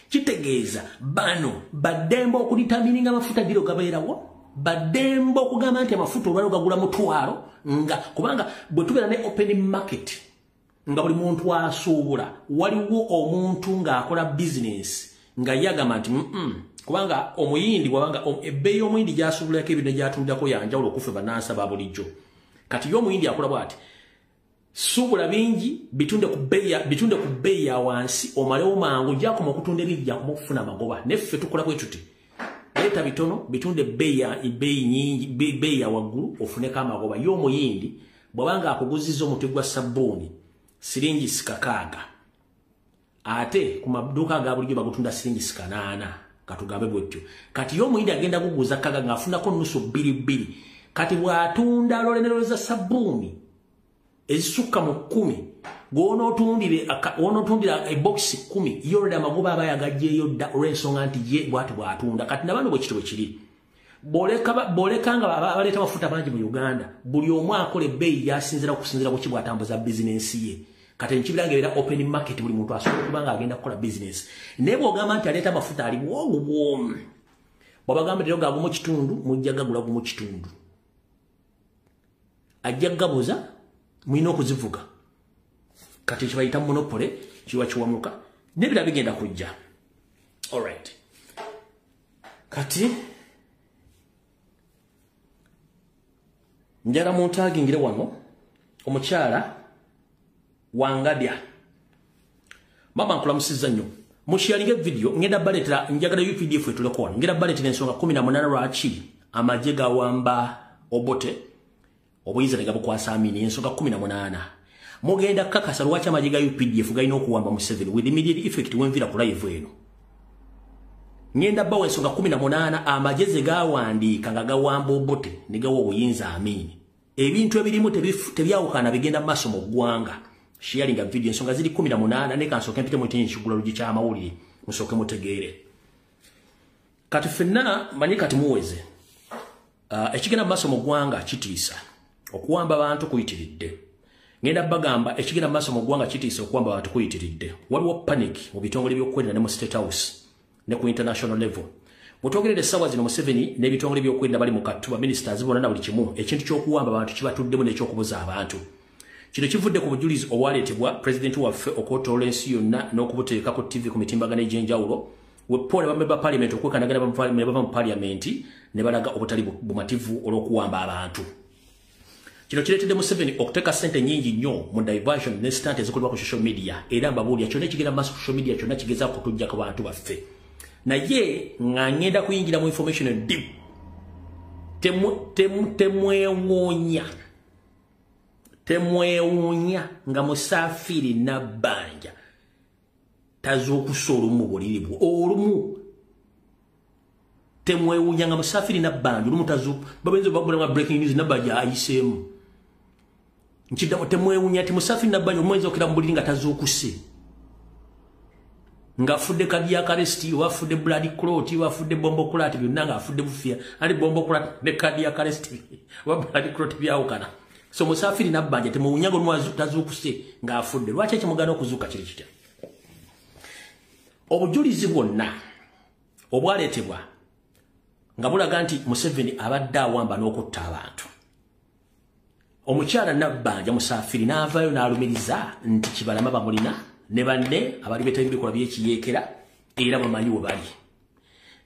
[SPEAKER 1] Kitegeeza bano baddembe okudetermininga amafuta giro gabeerawo, baddembe okugamba nti amafuta olwaleero gagula 500, nga kubanga bwe tubeera ne open market nga buli muntu asuubula, waliwo omuntu ng'akola bizinensi nga ye agamba nti kubanga omuyindi bwabanga ebbeeyi y'omuyindi gy'asuubulako ebintu gy'atundako yanjawulo okufa bannansi ba bulijjo. Kati ye omuyindi akola bw'ati: suubula bingi, bitunde ku bbeeyi ya wansi, omalewo mangu, gyakoma okutunda ebingi gyakoma okufuna amagoba. Neffe tukola bwe tuti: leeta bitono, bitunde ebbeeyi nyingi, bbeeyi ya waggulu, ofuneko amagoba. Ye omuyindi bw'abanga akuguzizza omuti gwa sabbuuni siringi 6, ate ku maduuka aga bulijjo bagutunda siringi 8, katugambe bwetyo. Kati ye omuyindi agenda kuguza 6 ng'afunako nusu 2 2. Kati bw'atunda lole za sabbuuni ezisukka mu 10, gw'onootundira ebokisi 10, ye olwo amagoba aba yagaggyeyo dda, olw'ensonga nti ye bw'ati bw'atunda. Kati nabano bwe kityo bwe kiri. Bw'oleka nga abaleeta amafuta bangi mu Uganda, buli omu akola ebbeeyi gy'asinziira okusinziira ku ki bw'atambuza bizinensi ye. Kati nkibira nga ebeera open market, buli muntu asobola okuba nga agenda kukola bizinensi. Naye bw'ogamba nti aleeta amafuta ali bwogu bwomu, bw'abagamba leero ga 1.5, mujja gagula 1.5, ajja gabuza, mulina okuzivuga. Kati kibayita monopoly, Kiryowa Kiwanuka n'ebirala bigenda kujja. Alright, kati njala muntagingire wano omukyala Wangadya. Mama, nkulamusizza nnyo. Musharinge video, ngenda baleetera, njagala UPDF etuleko wano. Ngenda baleetera ensonga 18 lwaki amagye gawamba Obote, obuyinza ne gabukwasa Amini. Ensonga 18 mugenda kakasa lwaki amagye ga UPDF galina okuwamba Museveni with immediate effect. Wenvira ku live eno, ngenda bawa ensonga 18 amagye ze gawandiika nga gawamba Obote ne gawa obuyinza Amini. Ebintu ebirimu tebyawukana, bigenda mu maaso mu ggwanga. Sharinga video, ensonga ziri 18. Ne kansooke mpite mu ekigula lugi ky'amawulire, musooke mutegeere. Kati ffenna manyi kati muweze ekigenda mu maaso mu ggwanga kitiisa. Okuwamba abantu kuyitiridde. Ngenda bagamba ekigenda mu maaso mu ggwanga kitiisa, okuwamba abantu kuyitiridde. Waliwo panic mu bitongole by'okwerinda ne mu State House ne ku international level. Bwetwogerera essaawa zino, Museveni n'ebitongole by'okwerinda bali mu kattu, baministers bonna na buli kimu. Ekintu ky'okuwamba abantu kibatuddemu n'ekyokubuza abantu. Kino kivudde ku bujulizi obwaleetebwa pulezidenti waffe okwetoloola ensi yonna n'okubuteeka ku TV ku mitimbagano egy'enjawulo, wepo ne bamemba parliament okwekanagana ne bava mu parliament ne balaga obutali bumativu olw'okuwamba abantu. Kino kireetedde Museveni okuteeka ssente nnyingi nnyo mu diversion ne stunt ezikolebwa ku social media, era mbabuulira kyonna ekigenda mu maaso ku social media kyonna kigezaako kutuggyako bantu baffe. Naye nga ngenda kuyingira mu information deep, temwewuunya temwewuunya nga Musafiri Nabbanja tazuukusa olumu buliri bwo olumu. Temwewuunya nga Musafiri Nabbanja olumu tazuuku babenzi bagula breaking news Nabbanja ayiseemu. Nkiddamu, temwewuunya nti Musafiri Nabbanja omwezi okera mu buliri nga tazuukuse, ng'afudde cardiac arrest, oba afudde blood clot, oba afudde bomboclaat, byonna ng'afudde bufia ali bomboclaat ne cardiac arrest oba blood clot byawukana. So Musafiri Nabbanja temwewuunya nga olumu tazuukuse ng'afudde. Lwaki ekimugaana okuzuuka kiri kitya? Obujulizi bwonna obwaleetebwa nga bulaga nti Museveni abadde awamba n'okutta abantu. Omukyala Nabbanja Musafiri n'avaayo n'alumiriza nti Kibalama bamulina ne banne abali beetaba ebikolwa by'ekiyeekera era bamanyi we bali.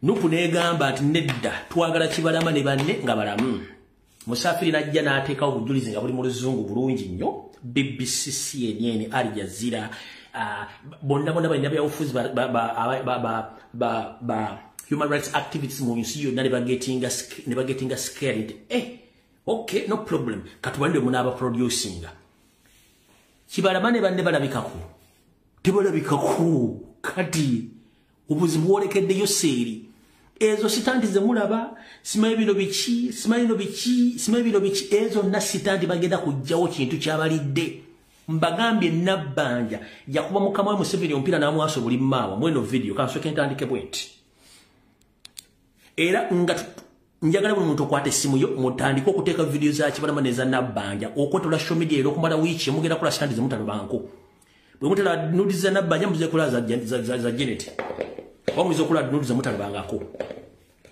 [SPEAKER 1] Nupu n'egamba nti nedda, twagala Kibalama ne banne nga balamu. Musafiri n'ajja n'ateekawo obujulizi nga buli mu luzungu bulungi nnyo, BBC, CNN, Al Jazeera, bonna bonna balina byabufuzi ba human rights activists mu nsi yonna ne bagetinga scared. Okay, no problem, katubalinde munaaba producinga. Kibalama ne banne balabikako, tebalabikako. Kati obuzibu bwolekeddeyo seeri ezo stunt ze mulaba, simanyi bino biki, simanyi bino biki, simanyi bino biki, ezo na stunt bagenda kujjawo kintu kyabalidde. Mbagambye Nabbanja yakuba mukama we Museveni omupiira n'amwasa buli maawa. Mweno video kansooke ntandike bwe nti, era nga njagala buli muntu okwata essimu yo mutandike okuteeka video za Kibalama n'eza Nabbanja okwetola social media era okumala wiiki mugenda kola stunt ze mutalabanko. Bwe mutala nudes za Nabbanja muze kola za Janet, oba muze kola nudes ze mutalabangako.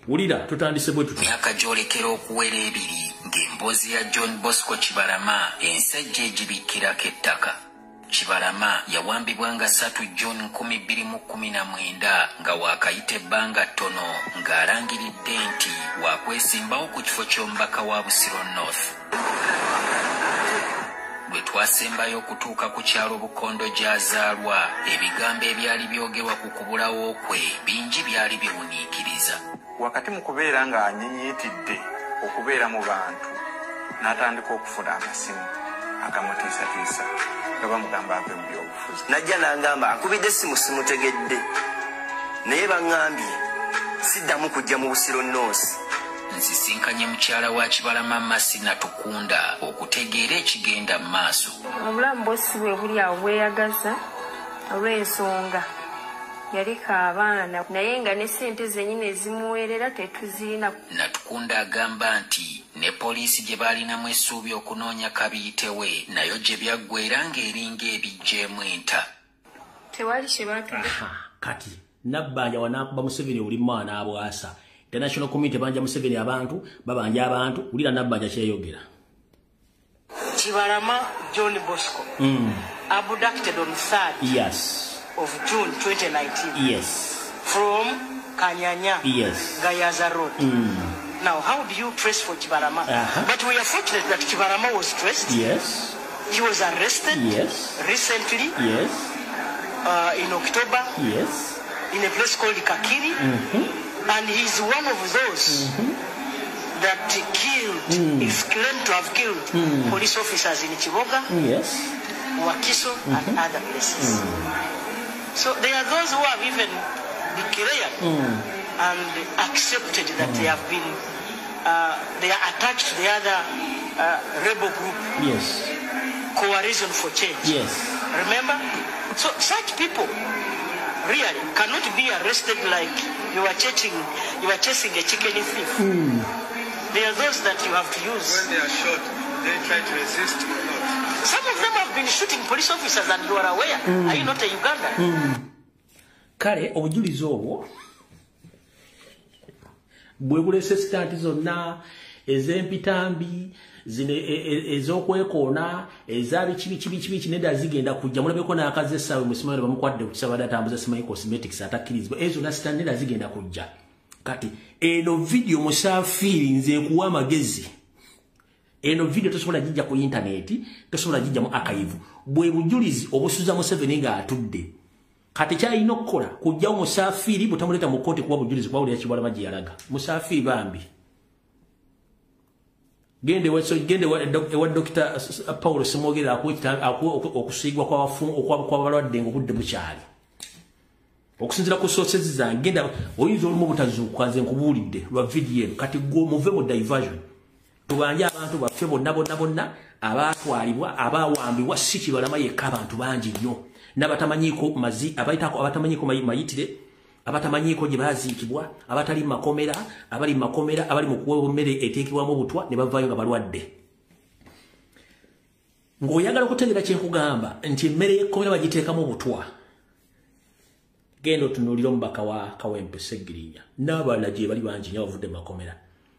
[SPEAKER 1] Wulira tutandise bwe tuti.
[SPEAKER 8] Myaka gyolekera okuwera ebiri ng'emboozi ya John Bosco Kibalama ensajja egibikkirako ettaka. Kibalama yawambibwa nga 3 June 2019 nga waakayita ebbanga ttono ng'alangiridde nti waakwesimbawo ku kifo ky'omubaka wa Busiro North. Bwe twasembayo okutuuka ku kyalo Bukondo gy'azaalwa, ebigambo ebyali byogerwa ku kubulawo kwe bingi byali biwuniikiriza.
[SPEAKER 5] Wakati mu kubeera ng'anyinyitidde okubeera mu bantu, n'atandika okufuna amasimu agamutiisatiisa nga bamugamba ave mu byobufuzi.
[SPEAKER 9] Najja n'angamba akubidde essimu simutegedde, naye baŋŋambye siddamu kujja mu Busiro North.
[SPEAKER 8] Nsisinkanye mukyala wa Kibalama Masi Natukunda okutegeera ekigenda mu maaso.
[SPEAKER 10] Obulamu bwo si bwe buli awo bweyagaza olw'ensonga yaleka abaana, naye nga ne ssente zennyini ezimuweerera tetuzirina.
[SPEAKER 8] Natukunda agamba nti ne poliisi gye baalinamu essuubi okunoonya kabiyitewe nayo gye byaggweera ng'eringa ebiggyeemu enta.
[SPEAKER 10] Tewali kye baatudde.
[SPEAKER 1] Kati Nabbanja wanaakuba Museveni oli mwana abwasa. International Community banja Museveni abantu, babanja abantu, wulira Nabbanja kyeyogera.
[SPEAKER 11] Kibalama John Bosco abducted on 3rd
[SPEAKER 1] yes
[SPEAKER 11] of June 2019.
[SPEAKER 1] Yes.
[SPEAKER 11] From Kanyanya.
[SPEAKER 1] Yes.
[SPEAKER 11] Gayaza Road. Now, how do you trace for Kibalama? But we are fortunate that Kibalama was traced.
[SPEAKER 1] Yes.
[SPEAKER 11] He was arrested.
[SPEAKER 1] Yes.
[SPEAKER 11] Recently.
[SPEAKER 1] Yes.
[SPEAKER 11] In October.
[SPEAKER 1] Yes.
[SPEAKER 11] In a place called Kakiri. And he's one of those that killed, is claimed to have killed police officers in Kiboga,
[SPEAKER 1] yes,
[SPEAKER 11] Wakiso, and other places. So there are those who have even declared and accepted that they have been, they are attached to the other rebel group.
[SPEAKER 1] Yes.
[SPEAKER 11] Coalition for Change.
[SPEAKER 1] Yes.
[SPEAKER 11] Remember? So such people really cannot be arrested like you are chasing a chicken thief. They are those that you have to use.
[SPEAKER 12] When they are shot, they try to resist or not.
[SPEAKER 11] Some of them have been shooting police officers and you are aware. Are you not a Ugandan?
[SPEAKER 1] Kale obujulizi obwo bwe bulese stunt zonna Ez'empitambi, zino ez'okwekoona, eza biki biki biki biki nedda zigenda kujja. Mulabeko n'akazi essaawe musimanyi bamukwadde ku kisabadde atambuza simanyi cosmetics atakkirizibwa. Ezo na stunt nedda zigenda kujja. Kati eno video Musafiri nze nkuwa amagezi. Eno video tosobola gijja ku internet, tosobola gijja mu archive. Bwe bujulizi obusuza Museveni ng'atudde. Kati kyalina okukola kujjawo Musafiri butamuleeta mu kkooti kuwa bujulizi kuba Kibalama gye yalaga. Musafiri bambi. Gende ewa Dr. Paul Ssemwogerere okusiigwa kw'abalwadde ng'obudde bukyali. Okusinziira ku sources zange genda oyinza olumu obutazuukuka nze nkubuulidde lwa video eno. Kati gwe muve mu diversion. Tubanje abantu baffe bonna bonna bonna abaatwalibwa abaawambibwa si Kibalama yekka abantu bangi nnyo. N'abatamanyiiko mazi abayitako abatamanyiiko mayitire abatamanyiiko gye baaziikibwa abatali makomera abali makomera abali mu kuweebwa emmere eteekebwamu obutwa ne bavaayo nga balwadde. Ng'oyagala okutegeera kye nkugamba nti emmere y'ekkomera bagiteekamu obutwa. Genda otunuulire omubaka wa Kawempe Ssegirinya n'abalala gye bali bangi nnyo abavudde mu makomera.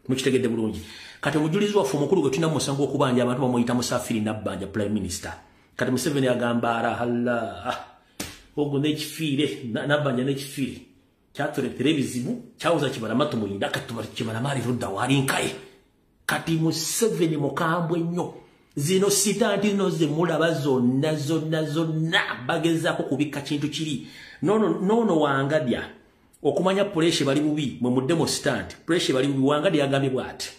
[SPEAKER 1] Mukitegedde bulungi. Kati omujulizi waffe omukulu gwe tulina mu musango gw'okubanja abantu bamuyita Musafiri Nabbanja Prime Minister. Kati Museveni agamba arahalla ogwo n'ekifiire Nabbanja n'ekifiire kyatuleetera ebizibu kyawuza Kibalama tumuyinda kati Kibalama ali ludda waali nkaye. Kati Museveni mukambwe nnyo. Zino sitanti zino ze mulaba zonna zonna zonna bagezaako kubikka kintu kiri. Noono Wangadya okumanya puresha bali bubi mwe muddemo stunt puresha bali bubi. Wangadya yagambye bw'ati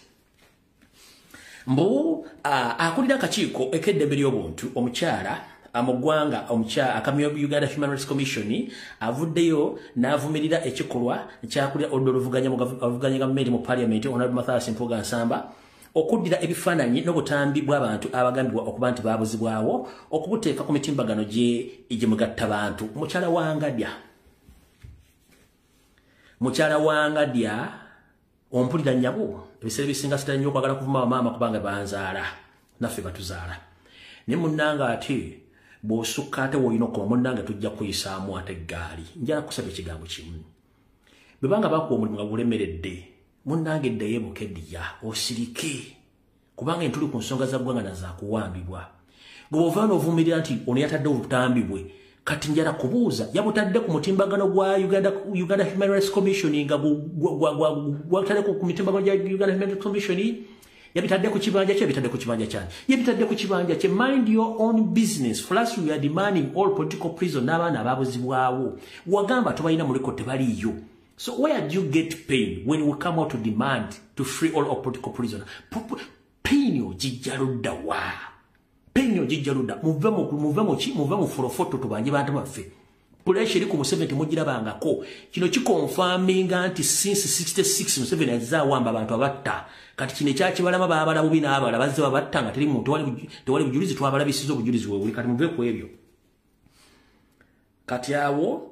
[SPEAKER 1] mbu akulira akakiiko ek'eddembe ly'obuntu omukyala mu ggwanga omukyala akamyo Uganda Human Rights Commission avuddeyo n'avumirira ekikolwa ekyakulira oludda oluvuganya gavumenti mu parliament Honorable Mathias Mpuuga Nsamba okuddira ebifaananyi n'obutambi bw'abantu abagambibwa okuba nti baabuzibwawo okubuteeka ku mitimbagano gye mugatta bantu. Mukyala Wangadya ompulira nnyabo ebiseera ebisinga sitera nnyo okwagala kuvuma bamaama kubanga banzaala naffe batuzaala. Naye munnange ate bw'osukka ate w'olina okukoma munnange tujja kuyisaamu ate eggaali. Njala kusaba ekigambo kimu. Bwe banga bakuwa omulimu nga gulemeredde munnange ddayo Bukedya osirike kubanga entuli ku nsonga za ggwanga nazakuwambibwa. Gwe bw'ova n'ovumirira nti ono yatadde obutambi bwe kati njala kubuuza yabutadde ku mutimbagano gwa Uganda Human Rights Commission nga gwatadde ku mitimbagano gwa Uganda Human Rights Commission yabitadde ku kibanja kye yabitadde ku kibanja kyange yabitadde ku kibanja kye. Mind your own business. For us we are demanding all political prisoners n'abaana abaabuzibwawo. Wagamba tobalina muliko tebaliiyo. So where do you get pain when we come out to demand to free all our political prisoners? Pain ogijja ludda wa? Pain ogijja ludda. Muve mu forofoto tubanje bantu baffe. Pressure eri ku Museveni temugirabangako. Kino kikonfaminga nti since 66 Museveni azze awamba abantu abatta. Kati kino ekya Kibalama baabala bubi n'abalala bazze babatta nga teri muntu tewali bujulizi twabalabisiza obujulizi weebuli. Kati muve ku ebyo. Kati awo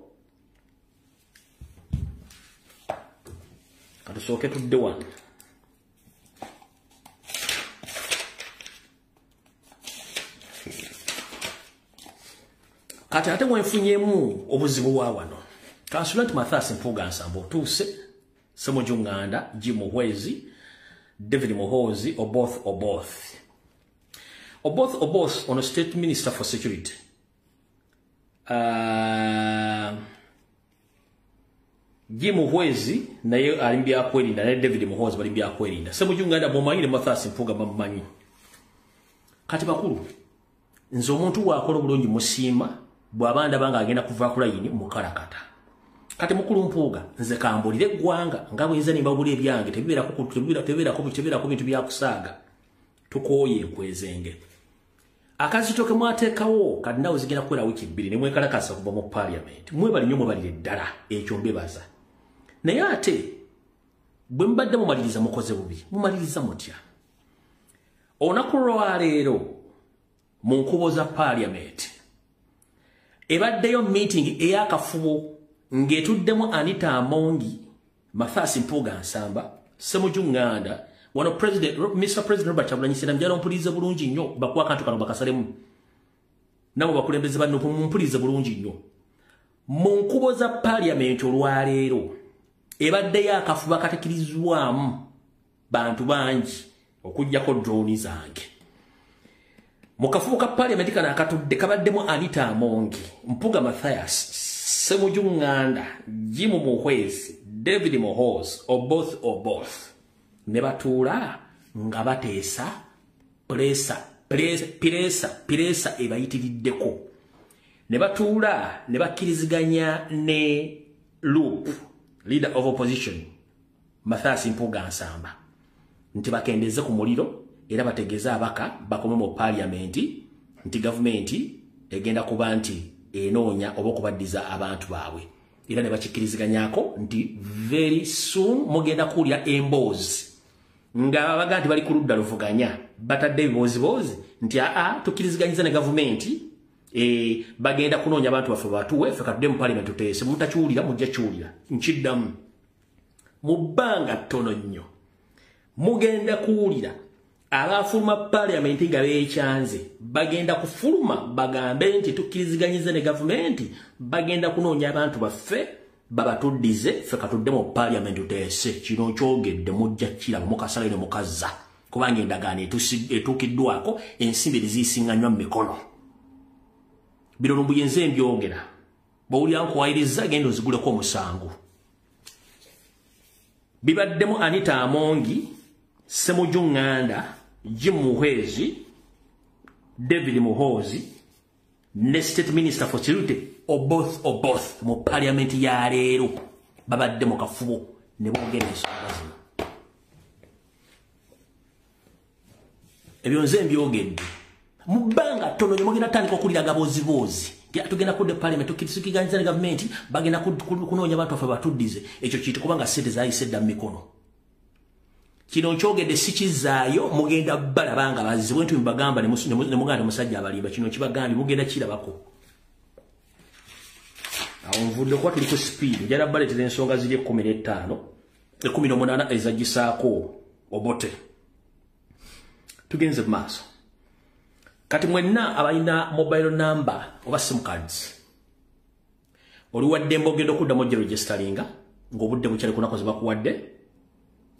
[SPEAKER 1] katusooke tudde wano. Kati ate wenfunyemu obuzibu wa wano. Kansula nti Mathias Mpuuga Nsamba otuuse, Ssemujju Nganda, Jim Muhwezi, David Muhoozi, Oboth Oboth. Oboth Oboth ono State Minister for Security. Jim Muhwezi naye ali mu byakwerinda naye David Muhoozi bali mu byakwerinda. Ssemujju Nganda mumanyi ne Mathias Mpuuga bamumanyi. Kati bakulu nze omuntu bw'akola obulungi musiima bw'aba ndaba ng'agenda kuva ku layini mukalakata. Kati mukulu Mpuuga nze kambulire eggwanga nga bwe nze nimba buli ebyange tebibeerako bintu byakusaaga. Tukooye enkwezenge. Akazito ke mwateekawo kati naawe zigenda kuwera wiiki 2 ne mwekalakasa okuva mu parliament. Mwebali nnyo mwebalire ddala ekyo mbebaza. Naye ate bwe mubadde mumaliriza mukoze bubi. Mumaliriza mutya? Olunaku lwaleero mu nkubo za parliament ebaddeyo meeting ey'akafubo ng'etuddemu Anita Amongi, Mathias Mpuuga Nsamba, Ssemujju Nganda, wano President, Mr. President Robert Kyagulanyi Ssentamu. Njagala ompulirize bulungi nnyo bakuwa akantu kano bakasalemu. Nabo bakulembeze banno mumpulirize bulungi nnyo. Mu nkubo za parliament olwaleero ebaddeyo akafubo akatekirizwamu Bantu bangi okuggyako drone zange. Mu kafubo ka parliament kano akatudde kabaddemu Anita Amongi, Mpuga Mathias, Ssemujju Nganda, Jim Muhwezi, David Muhoozi, Oboth. Ne batuula nga bateesa pressure ebayitiriddeko. Ne batuula ne bakkiriziganya ne LOP, leader of opposition, Mathias Mpuga Nsamba, nti bakendeze ku muliro era bategeeze abaka bakome mu parliament nti gavumenti egenda kuba nti enoonya oba okubaddiza abantu baabwe. Era ne bakikkiriziganyako nti very soon mugenda kuwulira emboozi nga babaga nti bali ku ludda luvuganya, batadde ebibooziboozi nti aa tukkiriziganyiza ne gavumenti, bagenda kunoonya abantu baffe batuwe, ffe katudde mu parliament tuteese. Mutakiwulira mujja kiwulira. Nkiddamu, mu bbanga ttono nnyo mugenda kuwulira abafuluma parliament nga beekyanze bagenda kufuluma bagambe nti tukkiriziganyiza ne gavumenti, bagenda kunoonya abantu baffe babatuddize, ffe katudde mu parliament tuteese. Kino kyogedde mujja kiraba mukasala eno mukazza, kubanga endagaano etuukiddwako ensimbi teziyisiŋŋanywa mu mikono. Bino Lumbuye nze mbyogera, bw'owulira nkuwayiriza genda oziguleko omusango. Bibaddemu Anita Amongi, Ssemujju Nganda, Jim Muhwezi, David Muhoozi ne State Minister for Security Oboth mu parliament ya leero babadde mu kafubo ne boogera ensonga zino. Ebyo nze mbyogedde. Mu bbanga ttono nnyo mugenda tandika okuwulira agaboozibozi. Tugenda kudda parliament, tukkiriziganyiza ne gavumenti, bagenda kunoonya abantu baffe batuddize. Ekyo kiyite kubanga ssente zaayise dda mu mikono. Kino nkyogedde sikizaayo, mugenda balaba nga bazibwe nti mbagamba ne muganda musajja abalimba. Kino kibagambye mugenda kirabako. Awo nvudde kuba tuli ku speed, njala baleetera ensonga ziri 15, 18 ezagisaako Obote. Tugenze mu maaso. Kati mwenna abalina mobile number oba sim cards, oli waddembe ogenda okuddamu ojja registeringa ng'obudde bukyali ku nnaku ze bakuwadde,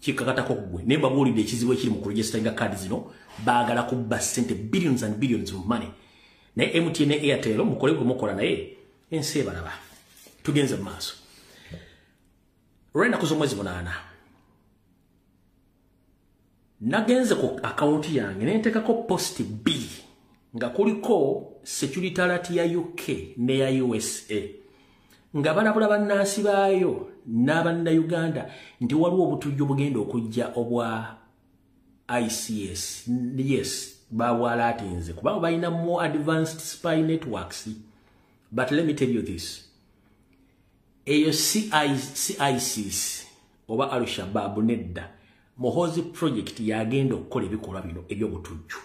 [SPEAKER 1] kikakatako ggwe. Naye mbabuulidde ekizibu ekiri mu kuregisteringa kaadi zino, baagala kubba ssente billions and billions of money. Naye MTN ne Airtel mukole gwe mukola, naye ensi ebalaba. Tugenze mu maaso. Olw'ennaku z'omwezi 8 nagenze ku akawunti yange ne nteekako post B nga kuliko security alert ya UK ne ya USA, nga balabula bannansi baayo n'abannayuganda nti waliwo obutujju obugenda okujja obwa ICS. Yes, bawalatinze kubanga balina more advanced spy networks. But let me tell you this, eyo si ISIS oba Al-Shabaab nedda. Muhoozi project yagenda okukola ebikolwa bino eby'obutujju.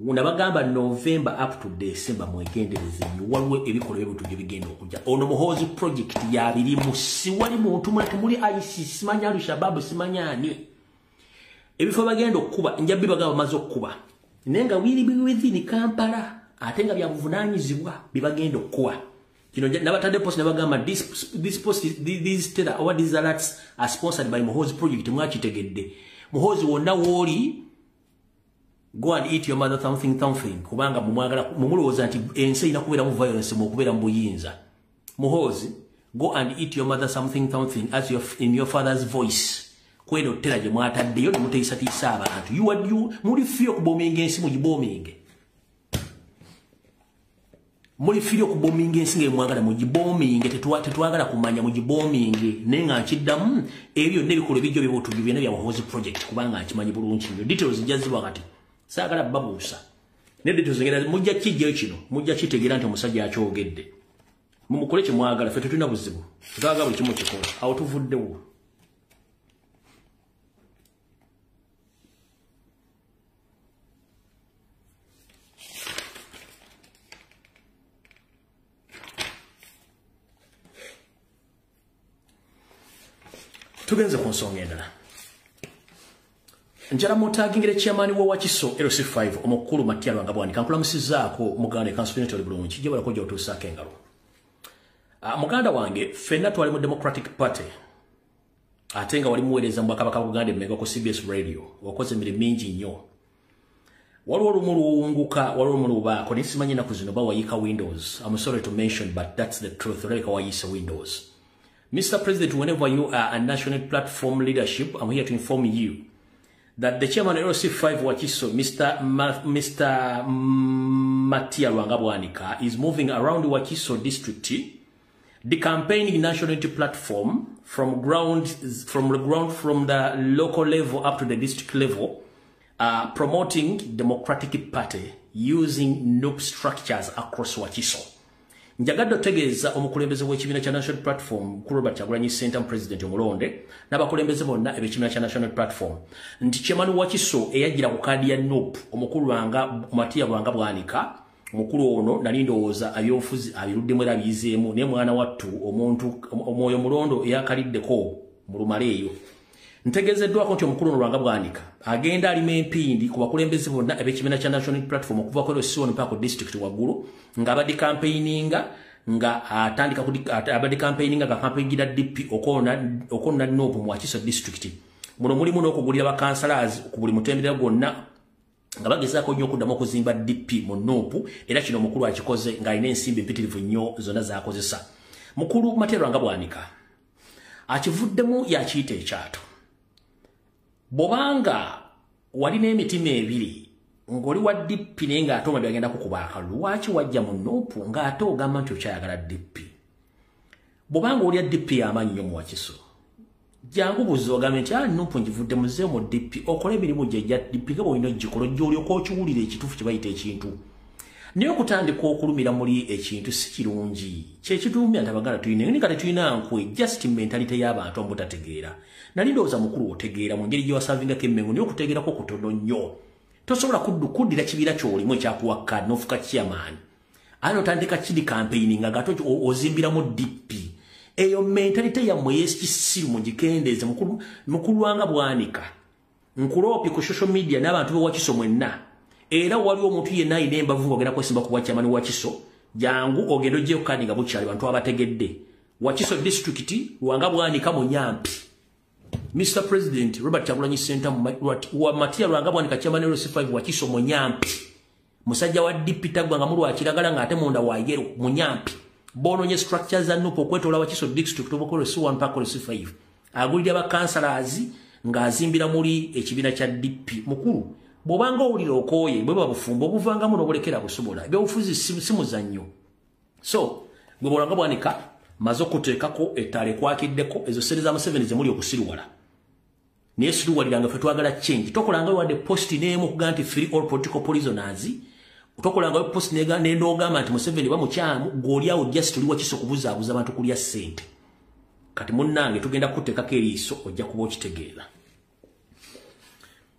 [SPEAKER 1] Nabagamba November up to December mwegendereze nnyo, waliwo ebikolwa eby'obutujju ebigenda okujja. Ono Muhoozi project yabirimu, siwali muntu mulala, temuli ISIS, simanya Al-Shabaab, simanya ani. Ebifo bagenda okukuba, nja bibagamba bamaze okukuba, naye nga wiri within Kampala, ate nga byabuvunaanyizibwa bibagenda okukuba. Kino nabatadde post ne bagamba this post, these terror or these alerts are sponsored by Muhoozi project. Mwakitegedde. Muhoozi wonna wooli, go and eat your mother something something, kubanga mumwagala mumulowooza nti ensi erina kubeeramu violence mu okubeera mu buyinza. Muhoozi, go and eat your mother something something as your, in your father's voice. Kweno terror gye mwataddeyo ne muteisatiisa abantu. You are you muli free okubominga ensi, mugibominge. Muli free okubominga ensi nga mwagala mugibominge, tetwagala kumanya mugibominge. Naye nga nkiddamu ebyo byonna ebikolwa ebijjo by'obutujju byonna bya Muhoozi project, kubanga nkimanyi bulungi nnyo. Details nja ziba kati saagala babuusa, naye details ngenda mujja kijjayo kino, mujja kitegeera nti omusajja akyogedde. Mumukole kye mwagala, ffe tetulina buzibu, tetwagala buli kimu kikola. Awo tuvuddewo. Tugenze ku nsonga endala. Njala mutagingire chairman wa Wakiso LC5 omukulu Matia Lwanga Bwanika, nkulamusizaako muganda kansuubira oli bulungi, gye balako gy'otuusaako engalo. Muganda wange, ffenna twali mu Democratic Party. Ate nga wali muweereza mu Bwakabaka bwa Buganda Emmengo ku CBS Radio, wakoze emirimu mingi nnyo. Waliwo olumu luwunguka, waliwo olumu lubaako, naye simanyi ennaku zino bawayiika windows. I'm sorry to mention, but that's the truth. Olabika wayiise windows. Mr. President, whenever you are a national platform leadership, I'm here to inform you that the chairman of LC5 Wakiso, Mr. Matia Lwanga Bwanika, is moving around the Wakiso district, the campaigning national unity platform from the local level up to the district level, promoting Democratic Party using NUP structures across Wakiso. Njagadde otegeeza omukulembeze w'ekibiina kya National Platform ku Robert Kyagulanyi Ssentamu President omulonde n'abakulembeze bonna eb'ekibiina kya National Platform nti chairman Wakiso eyajjira ku kaadi ya NUP omukulu Lwanga Matia Lwanga Bwanika, omukulu ono nali ndowooza ebyobufuzi abiruddemu era abiyizeemu, naye mwana wattu omuntu omwoyo mulondo eyakaliddeko mu lumala eyo. Ntegeezeddwako nti omukulu ono Lwanga Bwanika agenda alima empindi ku bakulembeze bonna ab'ekibiina kya National Platform okuva ku LC1 mpaka ku district waggulu, ng'abadde campaigninga nga atandika abadde campaigninga nga campaigningira DP okona NUP mu Wakiso district. Muno mulimu n'okugulira bakansalazi ku buli mutendera gwonna nga bagezaako nnyo okuddamu okuzimba DP mu NUP, era kino omukulu akikoze ng'alina ensimbi empitirivu nnyo zonna z'akozesa. Mukulu Matia Lwanga Bwanika akivuddemu yakiyita ekyato. Bw'obanga walina emitima ebiri ng'oli wa DP naye ng'ate omabya agenda kukuba akalulu, lwaki wajja mu NUP ng'ate ogamba nti okyayagala DP? Bw'obanga olya DP y'amaanyi nnyo mu Wakiso, jangu buzi ogambe nti NUP ngivudde muzeeyo mu DP, okole emirimu gye egya DP nga bw'olina ogikola, ojja olyoka okiwulira ekituufu kye bayita ekintu. Naye okutandika okulumira muli ekintu si kirungi. Kyekituumya nti Abaganda tulina naye nga tetulina nkwe, just mentality y'abantu omutategeera. Nali ndowooza mukulu otegeera mu ngeri gye wasavingako Emmengo, naye okutegeerako kutono nnyo. Tosobola kuddira kibiina ky'olimu ekyakuwa kaadi n'ofuuka chairman. Ate n'otandika kidi campaigning nga ate ozimbiramu DP. Eyo mentality yammwe ey'ekisiru mugikendeeze. Mukulu Lwanga Bwanika, nkuloopi ku social media n'abantu b'e Wakiso mwenna. Era waliwo omuntu yenna alina embavu ng'ogenda kwesimba ku bwa chairman Wakiso, jangu ogende oggyeyo kaadi nga bukyali, bantu abategedde. Wakiso district, Lwanga Bwanika munyampi. Mr. President Robert Kyagulanyi Ssentamu wa Matia Lwanga Bwanika chairman LC5 Wakiso munyampi. Musajja wa DP taggwa nga mulwa kiragala ng'ate munda wa yellow munyampi. Boononye structures za NUP okwetoola Wakiso district okuva ku LC1 mpaka LC5. Agulira bakansalazi ng'azimbira muli ekibiina kya DP. Mukulu, bw'obanga owulira okooye bwe bufumbo obuvangamu n'obulekera busobola. Ebyobufuzi si muzannyo. So, gwe Lwanga Bwanika maze okuteekako ettaala ekwakiddeko ezo ssente za Museveni ze muli okusiruwala. Naye siruwaliranga ffe twagala change. Tokolangayo wadde post n'emu okugamba nti free all political prisoners. Tokolangayo post n'ogamba nti Museveni bamukyamu, gw'oli awo just oli Wakiso kubuzaabuza abantu kulya ssente. Kati munnange tugenda kukuteekako eriiso ojja kuba okitegeera.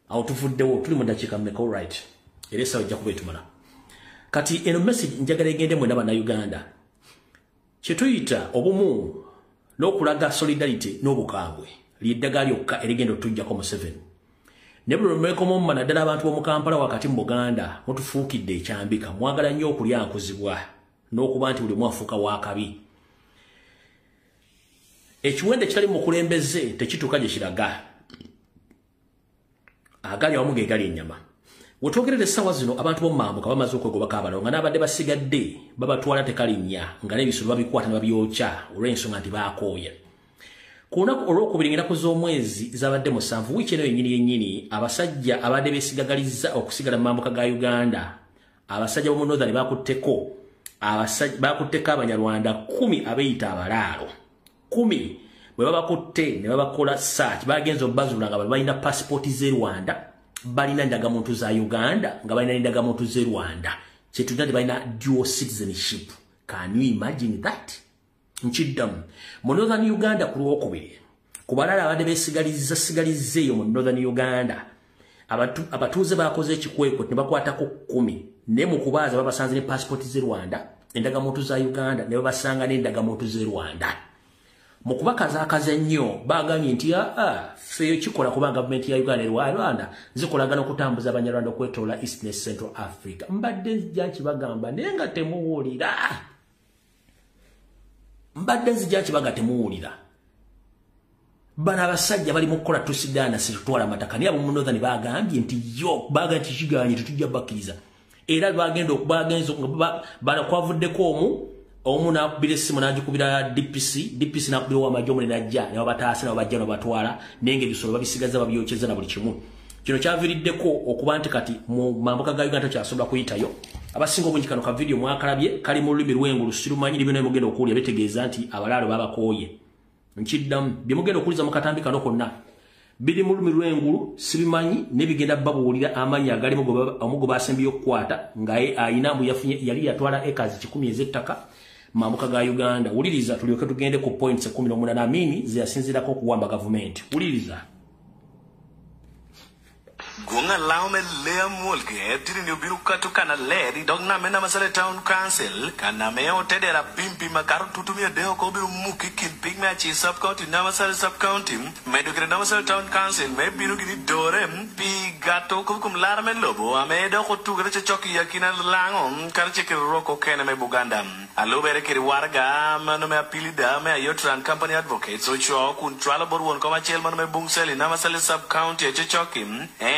[SPEAKER 1] Awo tuvuddewo tuli mu ddakiika mmeka? Alright. Era essaawa ejja kuba etumala. Kati eno message njagala egende mwenna Bannayuganda. Kye tuyita obumu n'okulaga solidarity n'obukambwe ly'eddagala lyokka erigenda otujjako Museveni. Ne buli lwe naddala abantu b'omu Kampala wakati mu Buganda mutufuukidde ekyambika, mwagala nnyo okulyankuzibwa n'okuba nti buli omu afuuka w'akabi. Ekiwendo ekitali mu mukulembeze tekituuka gye kiraga. Agali awamu ge gali ennyama. Wetwogerera essaawa zino abantu b'omu mambuka bamaze okwegobako abalala nga n'abadde basigadde babatwala tekalinnya nga n'ebisolo babikwata ne babyokya olw'ensonga nti baakooye. Ku lunaku olwokubiri ng'ennaku z'omwezi zabadde 7 wiiki eno yennyini yennyini, abasajja abadde beesigagalizza okusigala mu mambuka ga Uganda, abasajja b'omu Northern bakutteko Abanyarwanda 10 abeeyita abalaalo. 10 bwe babakutte ne babakola search, bagenze obbazuula nga balina passport z'e Rwanda, balina ndagamuntu za Uganda, nga balina ndagamuntu z'e Rwanda. Kyetulina nti balina dual citizenship. Can you imagine that? Nkiddamu. Mu Northern Uganda ku Lwokubiri, ku balala abadde beesigalizza eyo mu Northern Uganda, abatuuze bakoze ekikwekwe ne bakwatako 10, naye mu kubaaza babasanze ne passport z'e Rwanda, endagamuntu za Uganda, ne babasanga n'endagamuntu z'e Rwanda. Mu kubakazaakaza ennyo bagambye nti ffe kikola kuba gavumenti ya Uganda ne Rwanda zikolagana okutambuza Abanyarwanda okwetoola East ne Central Africa. Mbadde nzija nkibagamba naye nga temuwulira. Mbadde nzija nkibaga temuwulira. Bano abasajja bali mu kukola tusidaana situtwala amataka, naye ab'omu Northern bagambye nti yo bagambye nti kiganye tetujja bakkiriza. Era bagenda okubagenza bana kwavuddeko omu n'akubira essimu n'agikubira DPC, DPC n'akubira ow'amagye omunene n'ajja ne babataasa ne babajja ne babatwala, naye ng'ebisolo babisigaza babyokyeza na buli kimu. Kino kyaviiriddeko okuba nti kati mu mambuka ga Uganda kyasobola kuyitayo. Abasinga obungi kano ka video mwakalabye kali mu lulimi lw'engulu sirumanyi ne byonna mugenda okuwulira bitegeeza nti abalaalo babakooye. Nkiddamu bye mugenda okuwuliza mu katambi kano konna biri mu lulimi lw'engulu sibimanyi ne bigenda babuulira amannya agalimu omugo basembyeyo okukwata nga ye ayina mbu yafunye yali yatwala acres 100 ez'ettaka mambuka ga Uganda. Wuliriza tulyoke tugende ku points 18 Amini ze yasinziirako okuwamba gavumenti. Wuliriza.
[SPEAKER 13] Gunga laume lea mulge tiri ni ubiru katu kana leri dog na mena masale town council kana meo tedera pimpi makaru tutumia deo ko biru muki kin pig me achi sub county na masale sub county medu kire na masale town council me biru gini dore pi gato kum lar me lobo ame do ko tu gre choki yakina lango kar chekir roko kene me Buganda alo bere kiri warga mano me apilida me ayotran company advocates ocho kun twalo borwon koma chel mano me bungseli na masale sub county choki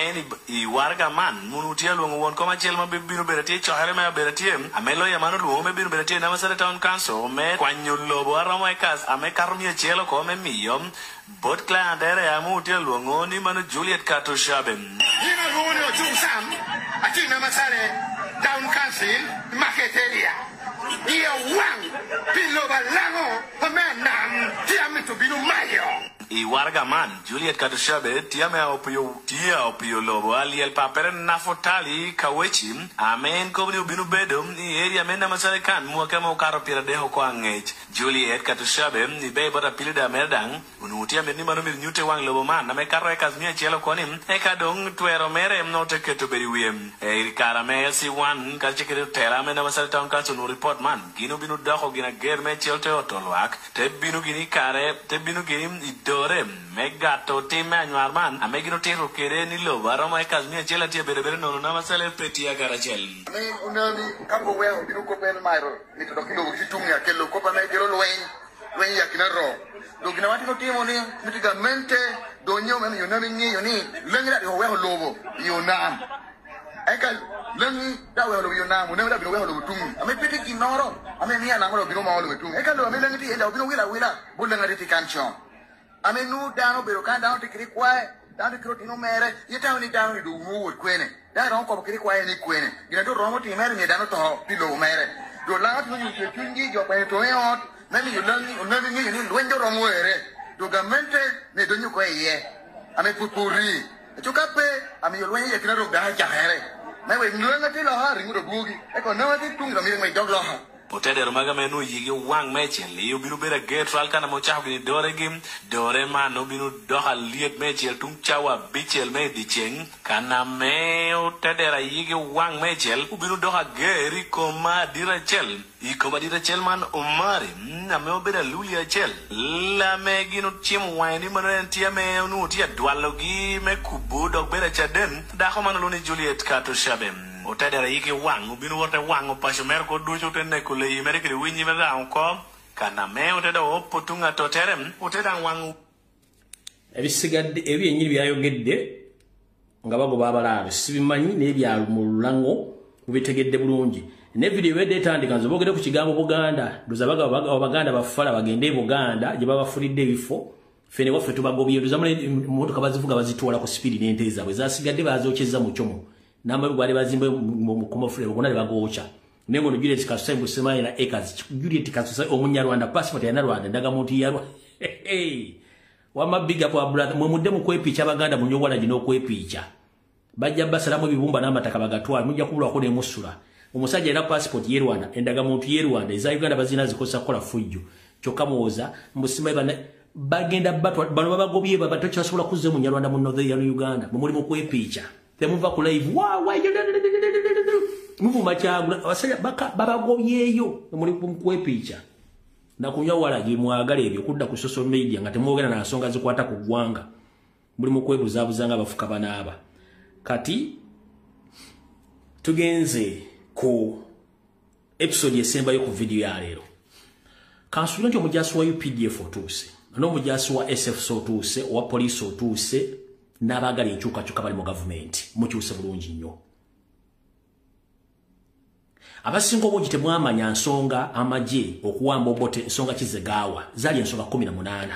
[SPEAKER 13] i warga man munutia luongo won koma chiel ma biro bedo chohere ma bedo tie amelo ya mano luongo me biro bedo tie Namasale town council me kwanyo lobo aromo ekas ame karo mia chielo kome miyo bot client ere amutia luongo ni mano Juliet Katushabe
[SPEAKER 14] ina luongo ochung sam ati Namasale town council market area iya wang pilo balango ame nam tia mitu binu mayo
[SPEAKER 13] I warga man Juliet Katushabe tiame opio tia opio lobo aliel papere nafotali kawechi amen kobri ubinu bedo ni area mena masale kan muaka mo karo pira deho ko angech Juliet Katushabe ni be bota pilida merdang unutia meni mano mi nyute wang lobo man na me karo e kazmia chielo koni e kadong twero mere mnote keto beri wiem e kara me LC1 kalchekere tera mena masale town council no report man gino binu doko gina ger me chelte otolwak te binu gini kare te binu gini dore megato time anywar man amegino tero kere ni lobo aroma e kazmia chela tie bere bere nono Namasale petia garachel
[SPEAKER 14] me unami kambo weo binu ko ben mairo ni to kilo kitumia kelo ko pa me gero lwen lwen ya kinaro do gina wati no timo ni mitigamente donyo me yonami ngiyo ni lengra yo weo lobo yonam eka lengi da weo lobo yonam unami da binu weo lobo tungi ame piti kinoro ame nia nangoro binu ma lobo tungi eka lo ame lengi ti enda binu wila wila bulenga ti kancho ame nu dano bero kan dano tikiri kwae dano tikiro tino mere yeta ni dano ni du wuot kwene dano ko kiri kwae ni kwene gina do romo ti mere ni dano to pilo mere do la tu ni tungi jo pa to e ot memi yo langi onami ngi ni lwenjo romo ere do gamente ne do nyuko ye ame pupuri to kape ame yo lwenye kina do ga ja here me we lwenga ti lo ha ringo do bugi e ko no ti tungi do mi me dog lo ha
[SPEAKER 13] Otedero maga menu yigi wang mechel yu binu bera getral kana mo chahu gini dore gim dore mano binu doha liet mechel tung chawa bichel me dicheng kana me otedera yigi wang mechel ubinu doha geri koma dirachel ikoma dirachel man umari na me obera lulia chel la me gino chiemo wine mano entia me onu tia dwalogi me kubu dog bera chaden dako mano luni Juliet Katushabe Otedera yiki wang ubinu wote wang opasho mer ko ducho tene kule yimere kiri winyi mera onko kana me oteda opo tunga toterem oteda wang
[SPEAKER 1] ebisigadde ebyenyini byayogedde nga bagoba abalaabe sibimanyi n'ebyalo mu lulango mubitegedde bulungi ne video ebadde etandika nze boogedde ku kigambo Buganda ndoza Abaganda bafala bagende e Buganda gye babafulidde ebifo ffe ne waffe tubagobye ndoza mmotoka bazivuga bazitwala ku sipiidi n'ente zaabwe zasigadde bazokyezza mu kyomo namba gwali bazimbe mu komofule bogona bagocha nengo no Juliet Katushabe busema ina acres Juliet Katushabe omunyarwanda passport ya Rwanda ndaga muntu yarwa hey wama big up wa brother mwe mudde mu kwepicha abaganda munyowala gino kwepicha bajja basalamu bibumba n'amataka bagatwala mujja kubulwa ko ne musula omusajja era passport ye Rwanda endaga muntu ye Rwanda eza Uganda bazina zikosa kola fujjo kyokka muwoza mbusima bana bagenda batwa bano babagobye babatocha sobola kuzze munyarwanda mu northern Uganda mwe muri mu kwepicha temuva ku live wa wa muvuma kyagula abasajja babagobyeyo muli kwepicha na kunywa wala gye mwagala ebyo kudda ku social media nga temwogera na nsonga zikwata ku ggwanga muli mu kwebuzaabuza nga bafuka banaaba. Kati tugenze ku episode esembayo ku video ya leero. Kansuubira nti omujasi wa UPDF otuuse. N'omujaasi wa SFC otuuse, owa poliisi otuuse, n'abaagala enkyukakyuka bali mu gavumenti, mukyuse bulungi nnyo. Abasinga obungi temwamanya nsonga amagye okuwamba Obote, ensonga kizegaawa zaali ensonga 18.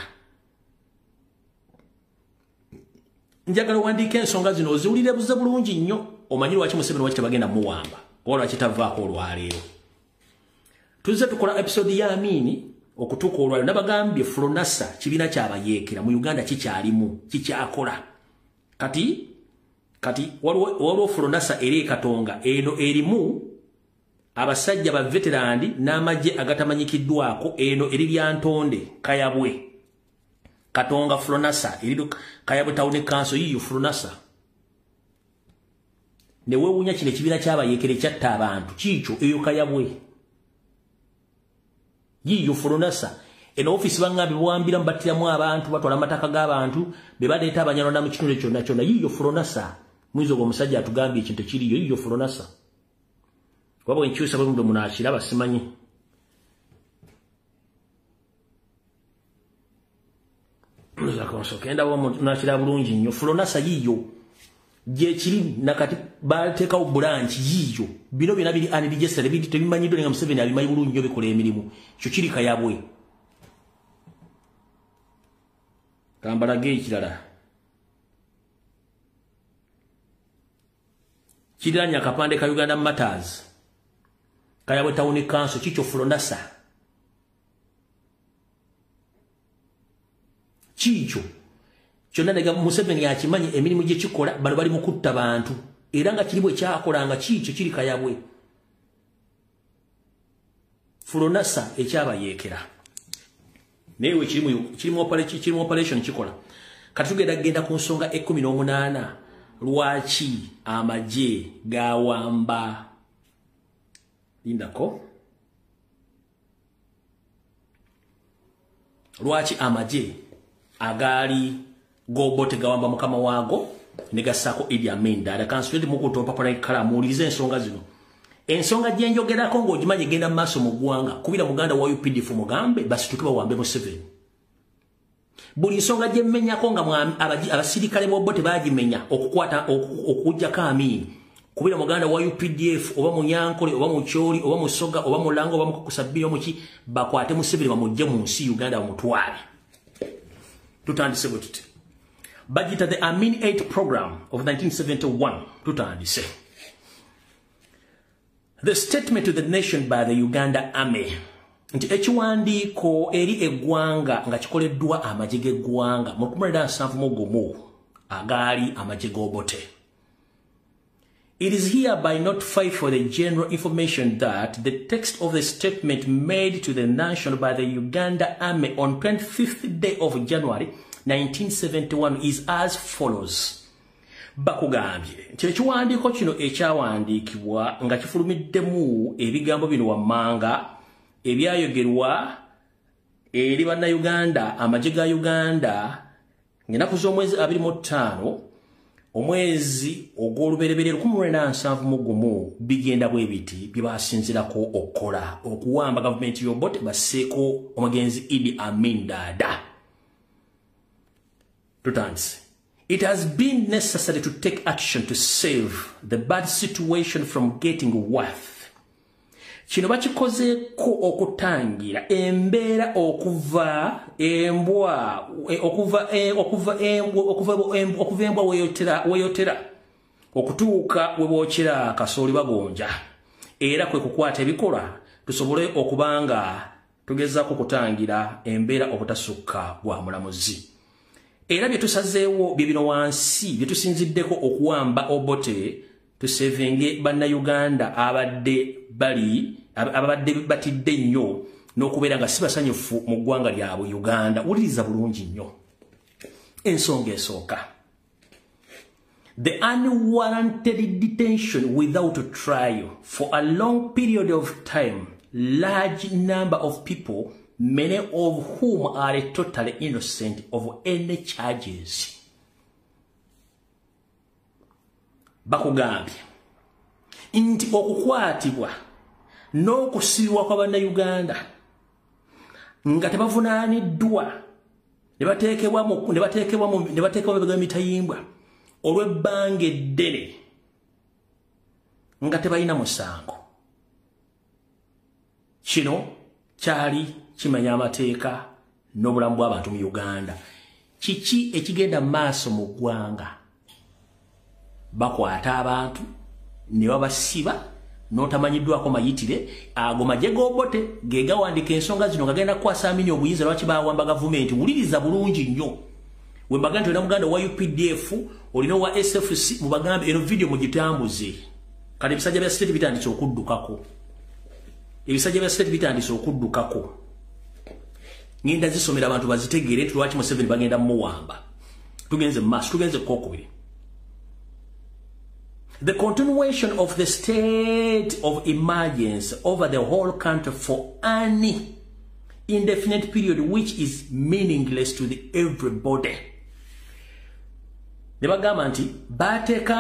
[SPEAKER 1] Njagala owandiika ensonga zino oziwulire buze bulungi nnyo, omanyi lwaki Museveni lwaki tebagenda muwamba oba lwaki tavaako olwaleero. Tuzze tukola episode ya Amini okutuuka olwaleero, nabagambye Fronasa kibiina kyabayeekera mu Uganda kikyalimu, kikyakola. Kati waliwo Fronasa eri e Katonga, eno erimu abasajja ba veterani n'amagye agatamanyikiddwako, eno eri Lyantonde Kayabwe Katonga Fronasa eri Kayabwe Town Council, yiyo Fronasa. Ne weewuunya kino ekibiina ky'abayeekera ekyatta abantu kiikyo eyo Kayabwe, yiyo Fronasa. Eno ofiisi bangambye buwambiramu, battiramu abantu, batwala amataka g'abantu, be baleeta Abanyarwanda mu kitundu kyonna kyonna. Yiyo Fronasa. Mwizo ogwo omusajja atugambye ekintu tekiriyo, yiyo Fronasa. Wabwe nkyusa bwe muddo munaakiraba simanyi. Nakira bulungi nnyo. Fronasa yiyo gyekiri nakati bateekawo branch yiyo. Bino byonna biri unregistered, biri tebimanyiddwa nga Museveni abimanyi bulungi nnyo, bikola emirimu. Ekyo kiri Kayabwe. Kambalage ekirala kiriraanye akapande ka Uganda Matters, Kayabwe Town Council, kikyo Fronasa. Kikyo kyonna nega Museveni akimanyi emirimu gye kikola, bano bali mu kutta bantu, era nga kiri bwe kyakolanga kikyo kiri Kayabwe. Fronasa ekyabayeekera naye we kirimu operation kikola. Kati tugenda kugenda ku nsonga 18 lwaki amagye gawamba lindako, lwaki amagye agaali g'Obote gawamba mukama waago ne gassaako Idi Amin Dada. Kansubire mukutte olupapula n'ekkalamu, muwulirize ensonga zino. Ensonga gye njogerako ng'ogimanyi egenda mu maaso mu ggwanga, kubira muganda wa UPDF mugambe basituke bawambe Museveni. Buli nsonga gye mmenyako nga abasirikale b'Obote baagimenya okukwata okuggyako Amini, kubira muganda wa UPDF oba Munyankole oba Mucholi oba Musoga oba Mulango oba Mukukusabiri omuki, bakwate Museveni bamuggye mu nsi Uganda bamutwale. Tutandise bwe tuti. Bagiyita the Amin 8 program of 1971. Tutandise. The statement to the nation by the Uganda Army. Nti ekiwandiiko eri eggwanga nga kikoleddwa amagye g'eggwanga mu 1971 agaali amagye g'Obote. It is hereby notified for the general information that the text of the statement made to the nation by the Uganda Army on 25th day of January 1971 is as follows. Bakugambye nti ekiwandiiko kino ekyawandiikibwa nga kifulumiddemu ebigambo bino wammanga ebyayogerwa eri bannayuganda amagye ga Uganda ng'ennaku z'omwezi 25 omwezi ogw'olubereberye 1971 bigenda bwe biti bye basinzirako okukola okuwamba gavumenti y'Obote basseeko omugenzi Idi Amin Dada. Tutandise. It has been necessary to take action to save the bad situation from getting worse. Kino bakikozeeko okutangira embeera okuva embwa weyotera okutuuka we bookera kasooli bagonja, era kwe kukwata ebikola tusobole okubanga tugezaako okutangira embeera obutasukka bwa mulamuzi. Era bye tusazeewo bye bino wansi bye tusinziddeko okuwamba Obote tusevenge bannayuganda abadde batidde nnyo n'okubeera nga si basanyufu mu ggwanga lyabwe Uganda. Wuliriza bulungi nnyo ensonga esooka. The unwarranted detention without trial for a long period of time, large number of people, many of whom are totally innocent of any charges. Bakugambye nti okukwatibwa n'okusibibwa kwa bannayuganda nga tebavunaaniddwa Ne bateekebwa mu mitayimbwa olw'ebbanga eddene nga tebalina musango. Kino kyali kimenya amateeka n'obulamu bw'abantu mu Uganda. Kiki ekigenda mu maaso mu ggwanga? Bakwata abantu ne babasiba n'otamanyiddwako mayitire. Ago magye g'Obote ge gawandiika ensonga zino nga genda kukwasa Amini obuyinza lwaki bawamba gavumenti. Wuliriza bulungi nnyo. We mbaga nti olina muganda wa UPDF, olina wa SFC, mubagambe eno video mugitambuze. Kati ebisajja bya state bitandise okuddukako. Ebisajja bya state bitandise okuddukako. Ngenda zisomera abantu bazitegeere nti lwaki Museveni bagenda muwamba. Tugenze mu maaso, tugenze kokubiri. The continuation of the state of emergency over the whole country for any indefinite period which is meaningless to the everybody. Ne bagamba nti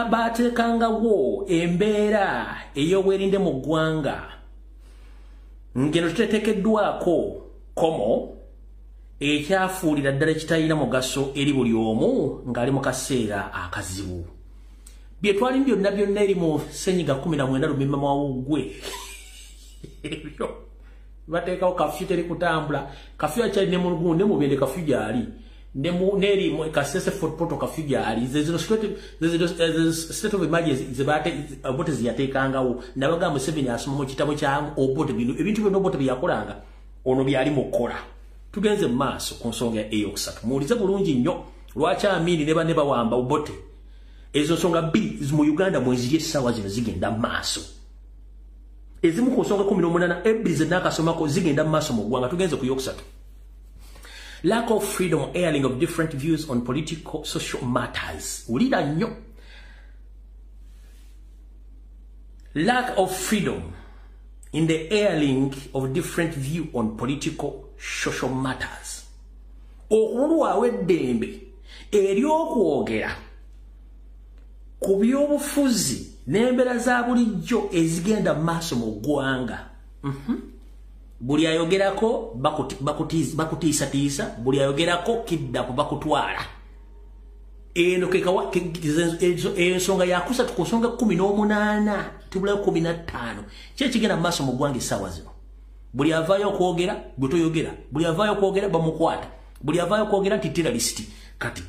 [SPEAKER 1] bateekangawo embeera ey'obwerinde mu ggwanga ngeno tuteekeddwako komo ekyafuulira ddala ekitalina mugaso eri buli omu ng'ali mu kaseera akazibu. Bye twalimu byonna byonna eri mu ssenyiga 19 lumimba mawuggwe ebyo bateekawo kafyu teri kutambula. Kafyu akyali ne mu Lugungu ne mu Bende kafyu gyali, neri mu Kasese Fort Portal kafyu gyali. Zino state of emergency ze Obote ziyateekangawo. Nabagamba Museveni asoma mu kitabo kya Obote bino ebintu byonna Obote bye yakolanga ono byali mu kukola. Tugenze mu maaso ku nsonga eyokusatu. Muwulize bulungi nnyo lwaki Amini ne banne bawamba Obote. Ezo nsonga bbiri mu Uganda mweziri essaawa zino zigenda mu maaso. Ezimu ku nsonga 18 ebbiri ze nnaakasomako zigenda mu maaso mu ggwanga. Tugenze ku yokusatu. Lack of freedom airing of different views on political social matters. Wulira nnyo. Lack of freedom in the airing of different view on political social matters. Okubulwawo eddembe ery'okwogera ku by'obufuzi n'embeera za bulijjo ezigenda mu maaso mu ggwanga. Buli ayogerako bakutiisatiisa, buli ayogerako kiddapu bakutwala. Eno ensonga yakusatu ku nsonga 18 tubulayo 15. Ki ekigenda mu maaso mu ggwanga essaawa zino? Buli avaayo okwogera gwe toyogera, buli avaayo okwogera bamukwata, buli avaayo okwogera nti terrorist. Kati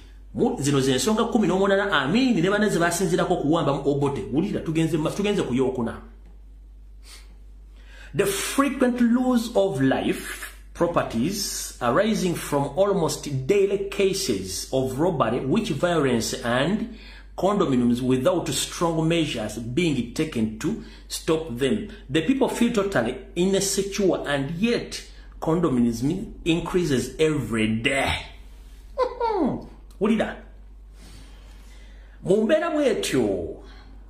[SPEAKER 1] zino ze ensonga 18 Amini ne banne ze basinziirako okuwamba mu Obote. Wulira, tugenze ku yookuna. The frequent loss of life, properties arising from almost daily cases of robbery, which violence and condominiums without strong measures being taken to stop them. The people feel totally insecure and yet condominism increases every day. Wulira. Mu mbeera bw'etyo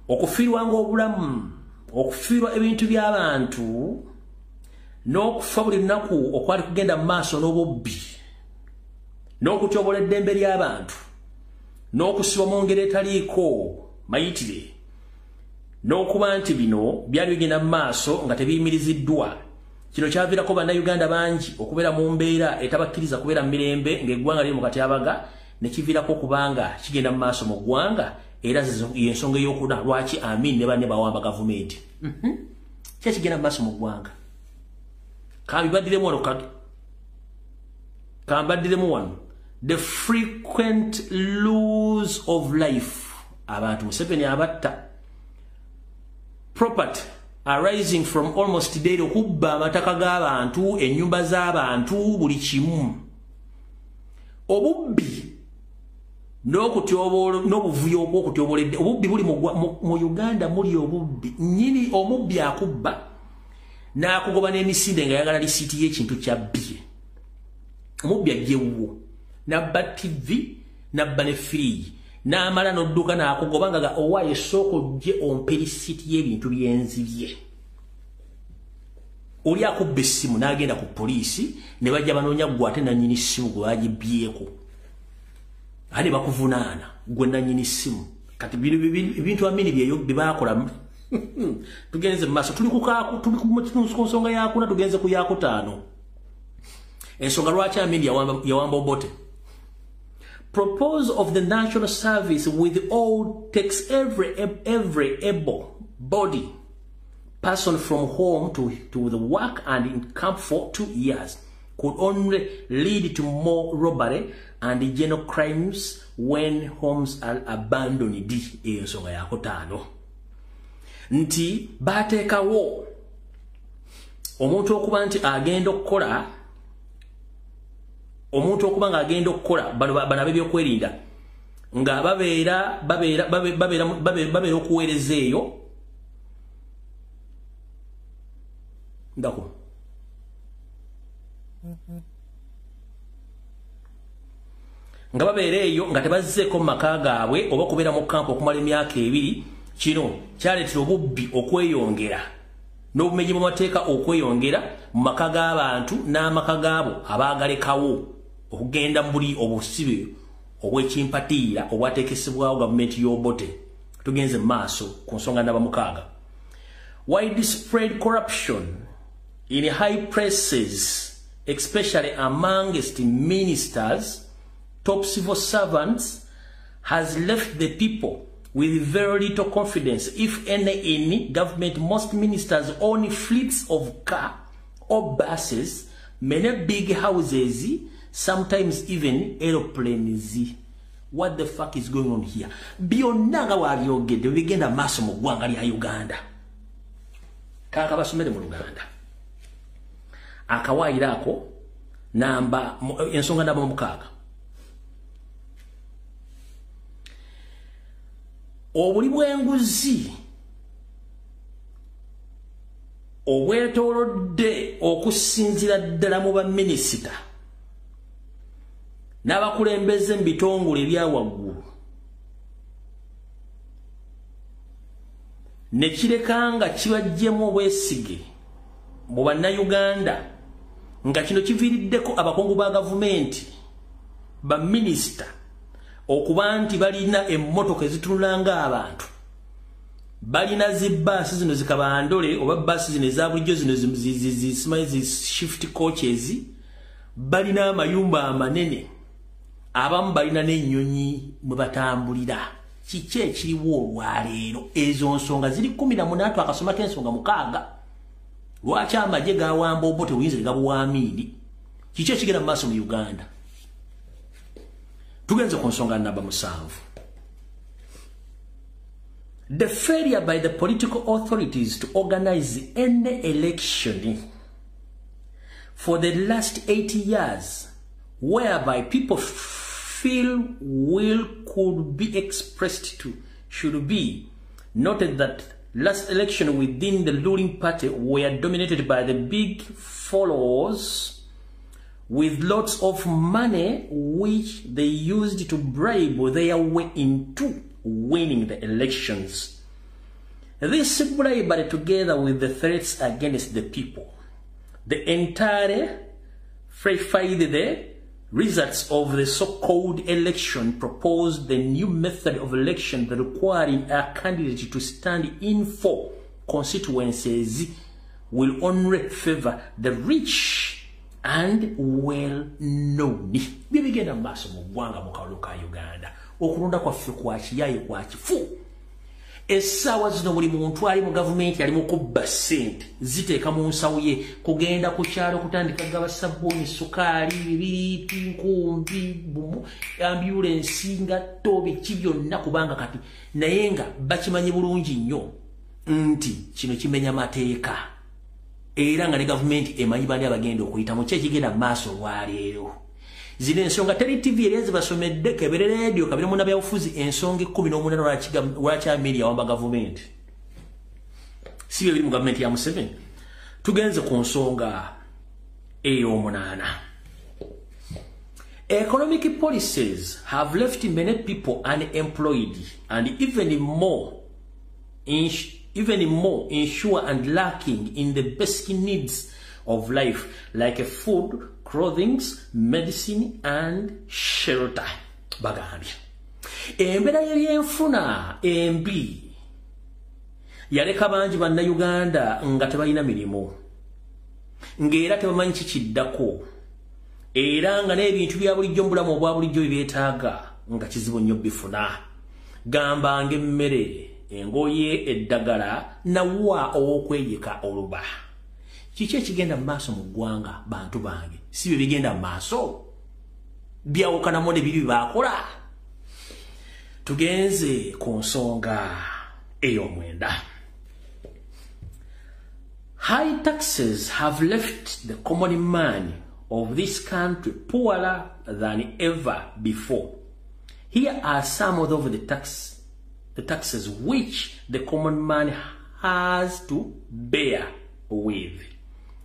[SPEAKER 1] okufiirwanga obulamu, okufiirwa ebintu by'abantu n'okufa buli lunaku okwali kugenda mu maaso n'obubbi n'okutyobola eddembe ly'abantu n'okusibwa mu ngeri etaliiko mayitire n'okuba nti bino byali bigenda mu maaso nga tebiyimiriziddwa. Kino kyaviirako bannayuganda bangi okubeera mu mbeera etabakkiriza kubeera mu mirembe ng'eggwanga liri mu katyabaga, ne kiviirako okubanga kigenda mu maaso mu ggwanga. Era y'ensonga ey'okuna lwaki Amin ne banne bawamba gavumenti. Ki ekigenda mu maaso mu ggwanga? Kambibaddiremu wano kambaddiremu wano. The frequent loss of life, abantu Museveni abatta. Property arising from almost daily, okubba amataka g'abantu, ennyumba z'abantu, buli kimu. Obubbi n'okutyobola n'obuvuyo obw'okutyobola obubbi buli mu Uganda muli obubbi. Nnyini omubbi akubba n'akugoba n'emisinde nga yagala lisiiti y'ekintu kyabbye. Omubbi ajja ewuwo n'abba TV n'abba ne firiji n'amala n'odduka n'akugoba nga owaayo sooka ojje ompe lisiiti y'ebintu byenzibye. Oli akubba essimu n'agenda ku poliisi ne bajja banoonya ggwe ate nannyini ssimu gwe bagibbyeeko. Ate bakuvunaana gwe nannyini ssimu. Kati ebintu Amini bye baakola. Tugenze mu maaso, tuli ku nsonga yakuna, tugenze ku yakutaano. Ensonga lwaki Amini yawamba Obote. Propose of the national service with all takes every able body person from home to the work and in camp for 2 years could only lead to more robbery and general crimes when homes are abandoned. Ensonga yakutaano nti bateekawo omuntu okuba nti agenda okukola, omuntu okuba nga agenda okukola, bano ab'ebyokwerinda nga babeera okuweereza eyo ndako nga babeera eyo nga tebazzeeko mu maka gaabwe oba okubeera mu kampu okumala emyaka 2. Kino kyaleetera obubbi okweyongera n'obumenyi bw'amateeka okweyongera mu maka g'abantu n'amaka gaabo abaagalekawo okugenda mu buli obusibe obw'ekimpatiira obwateekesebwawo gavumenti y'Obote. Tugenze mu maaso ku nsonga namba 6. Widespread corruption in high places, especially amongst ministers, top civil servants, has left the people with very little confidence, if any, in government. Most ministers own fleets of car or buses, many big houses, sometimes even aeroplanes. What the fuck is going on here? Byonna nga wabyogedde bigenda maaso mu ggwanga lya Uganda. Kaaka basomere mu Luganda. Akawaayiro ako namba ensonga namba 6. Obuli bw'enguzi obwetoolodde okusinziira ddala mu baminisita n'abakulembeze mu bitongole ebya waggulu ne kireka nga kibaggyemu obwesige mu bannayuganda, nga kino kiviiriddeko abakungu ba gavumenti, baminisita okuba nti balina emmotoka ezitunula ng'abantu, balina zibbaasi zino zikabandole oba bbaasi zino eza bulijjo zino zisimanyi zi shift coaches, balina amayumba amanene, abamu balina n'ennyonyi mwe batambulira. Kiki ekiriwo olwaleero? Ezo nsonga ziri 18, twakasomako ensonga 6. Lwaki amagye gawamba Obote obuyinza ne gabuwa Amini? Kiki ekigenda mu maaso mu Uganda? Tugenze ku nsonga namba 7. The failure by the political authorities to organize any election for the last 80 years whereby people feel will could be expressed to should be noted that last election within the ruling party were dominated by the big followers with lots of money which they used to bribe their way into winning the elections. This bribery, together with the threats against the people, the entire verified the results of the so-called election, proposed the new method of election requiring a candidate to stand in 4 constituencies will only favor the rich and well-known. Bibigenda mu maaso mu ggwanga mu kalulu ka Uganda. Okulonda kwaffe kwa kiyaye kwa kifu. Essaawa zino buli muntu ali mu gavumenti ali mu kubba ssente ziteeka mu nsawo ye kugenda ku kyalo kutandika gaba sabbuuni, sukaali, bibiriiti, nkumbi, bumu, ambulensi, ngatto, biki byonna, kubanga kati naye nga bakimanyi bulungi nnyo nti kino kimenya mateeka era nga ne gavumenti emanyi bani abagenda okuyitamu. Ki ekigenda mu maaso olwaleero? Zino ensonga Teri TV eri ezibasomedde, kebere radio, kabere munnabyabufuzi, ensonga 18 lwaki Amini yawamba gavumenti. Si bye biri mu gavumenti ya Museveni. Tugenze ku nsonga ey'omunaana. Economic policies have left many people unemployed and even more insure and lacking in the basic needs of life like food, clothing, medicine and shelter. Bagambye embeera y'ebyenfuna embi yaleka bangi bannayuganda nga tebalina mirimu, ng'era tebamanyi kikiddako, Era nga n'ebintu bya bulijjo mu bulamu obwa bulijjo byetaaga nga kizibu nnyo bifuna. Gamba ng'emmere, engoye, eddagala nawa ow'okweyeka oluba. Kiki ekigenda mu maaso mu ggwanga bantu bange? Si bye bigenda mu maaso byawukanamu ne biri baakola. Tugenze ku nsonga ey'omwenda. High taxes have left the common man of this country poorer than ever before. Here are some of the taxes which the common man has to bear with.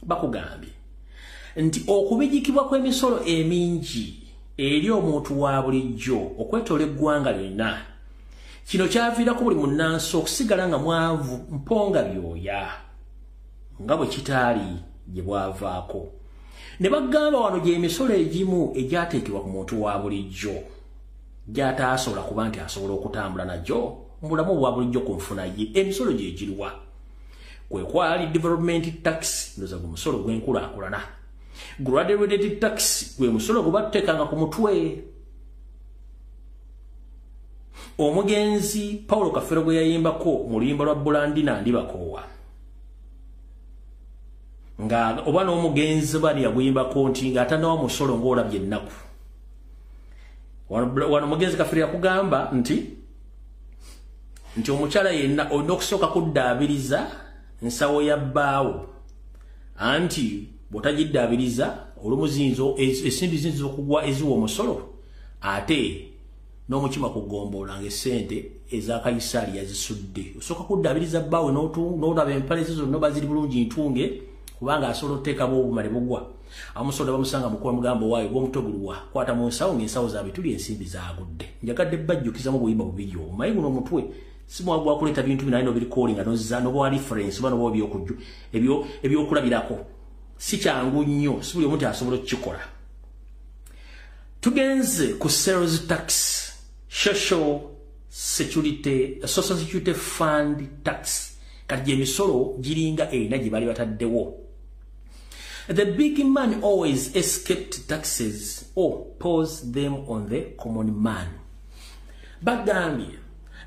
[SPEAKER 1] Bakugambye nti okubijikibwa kw'emisolo emingi eri omuntu wa bulijjo okwetoola eggwanga lyonna, kino kyaviirako buli munnansi okusigala nga mwavu mponga byoya nga bwe kitaali gye bwavaako. Ne bagamba wano gy'emisolo egimu egyateekebwa ku muntu wa bulijjo gy'ataasobola kuba nti asobola okutambula nagyo mu bulamu obwa bulijjo ku nfuna ye. Emisolo gye giriwa? Kwe kwali development tax, ndoza gwe musolo gw'enkulaakulana. Graduated tax gwe musolo gwe bateekanga ku mutwe. Omugenzi Paulo Kafeero gwe yayimbako mu luyimba lwa Bulandina Ndibakoowa, nga oba n'omugenzi bali yaguyimbako nti ng'atannawa musolo ng'olabye ennaku. Wano omugenzi Kafeero yakugamba nti omukyala yenna olina okusooka kuddaabiriza nsawo ya bbaawo, anti bw'otagiddaabiriza olumu ensimbi ziyinza okugwa eziwa omusolo, ate n'omukima kugombola ng'essente eza Kayisaali yazisudde. Osooka kuddaabiriza bbaawe n'olaba empale ze zonna oba ziri bulungi ntunge, kubanga asobola oteekamu obuma ne bugwa. Amusoda bamusanga mukuba mugambo waayo gw'omutwe guluwa, kwata mu nsawo ng'ensawo za bituli ensimbi zaagudde. Njagadde bajjukizamu buyimba bubiri obwo. Maye guno omutwe si mwangu wa kuleeta bintu bino n'obirikoolinga n'ozza n'oba reference oba n'oba ebyokulabirako. Si kyangu nnyo, si buli omuntu asobola okukikola. Tugenze ku sales tax, social security fund tax. Kati emisolo giringa erina gye bali bataddewo. The big man always escaped taxes or posed them on the common man. Bagambye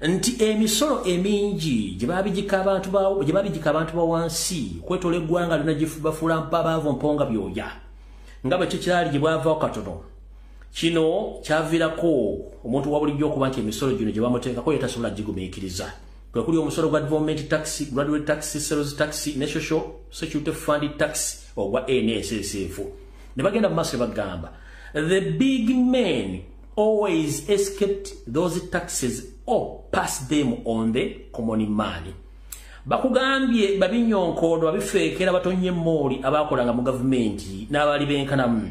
[SPEAKER 1] nti emisolo emingi gye babijika abantu ba wansi okwetoola eggwanga lyonna bafuula mpabaavu mponga byoya nga bwe kikyali gye bwavaako katono. Kino kyaviirako omuntu wa bulijjo okuba nti emisolo gino gye bamuteekako ye tasobola gigumiikiriza. Kwe kuli omusolo gwa development tax, graduate tax, sales tax ne social security fund tax ogwa NSSF. Ne bagenda mu maaso ne bagamba the big men always escaped those taxes or passed them on the common man. Bakugambye babinyonkodo babifeekera batonye emmooli abaakolanga mu gavumenti n'abaali benkanamu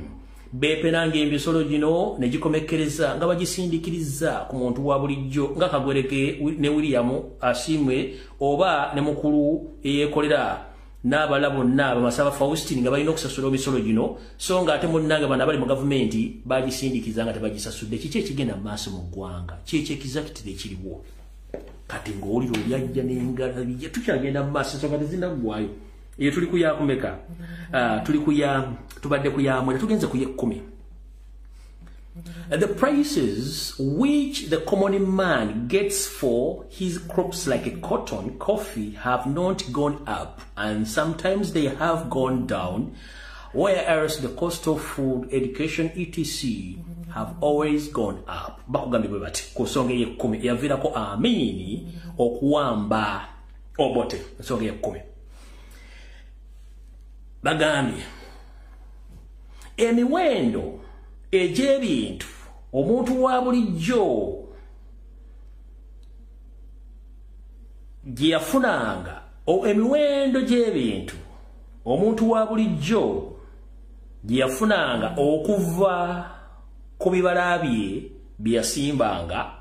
[SPEAKER 1] beepenanga emisolo gino ne gikomekkereza nga bagisindikiriza ku muntu wa bulijjo nga Kagwereke ne William Asiimwe oba ne mukulu eyeekolera n'abalala bonna Bamasaba Faustin nga balina okusasula emisolo gino, so nga ate munnange bano abali mu gavumenti bagisindikiza nga tebagisasudde. Kiki ekigenda mu maaso mu ggwanga? Kiki exactly ekiriwo? Kati ng'owulira olyajja n'engalo tukyagenda mu maaso, ensonga tezinnaggwayo. Eyo tuli ku yakumeka, tuli ku ya tubadde ku ya mwenda, tugenze ku y'ekkumi. The prices which the common man gets for his crops like cotton, coffee have not gone up, and sometimes they have gone down, whereas the cost of food, education, etc. have always gone up. Bakugambye bwe bati ku nsonga ey'ekkumi eyaviirako Amini okuwamba Obote. Ensonga ey'ekkumi bagambye emiwendo egy'ebintu omuntu wa bulijjo gye yafunanga, emiwendo gy'ebintu omuntu wa bulijjo gye yafunanga okuva ku bibala bye bye yasimbanga,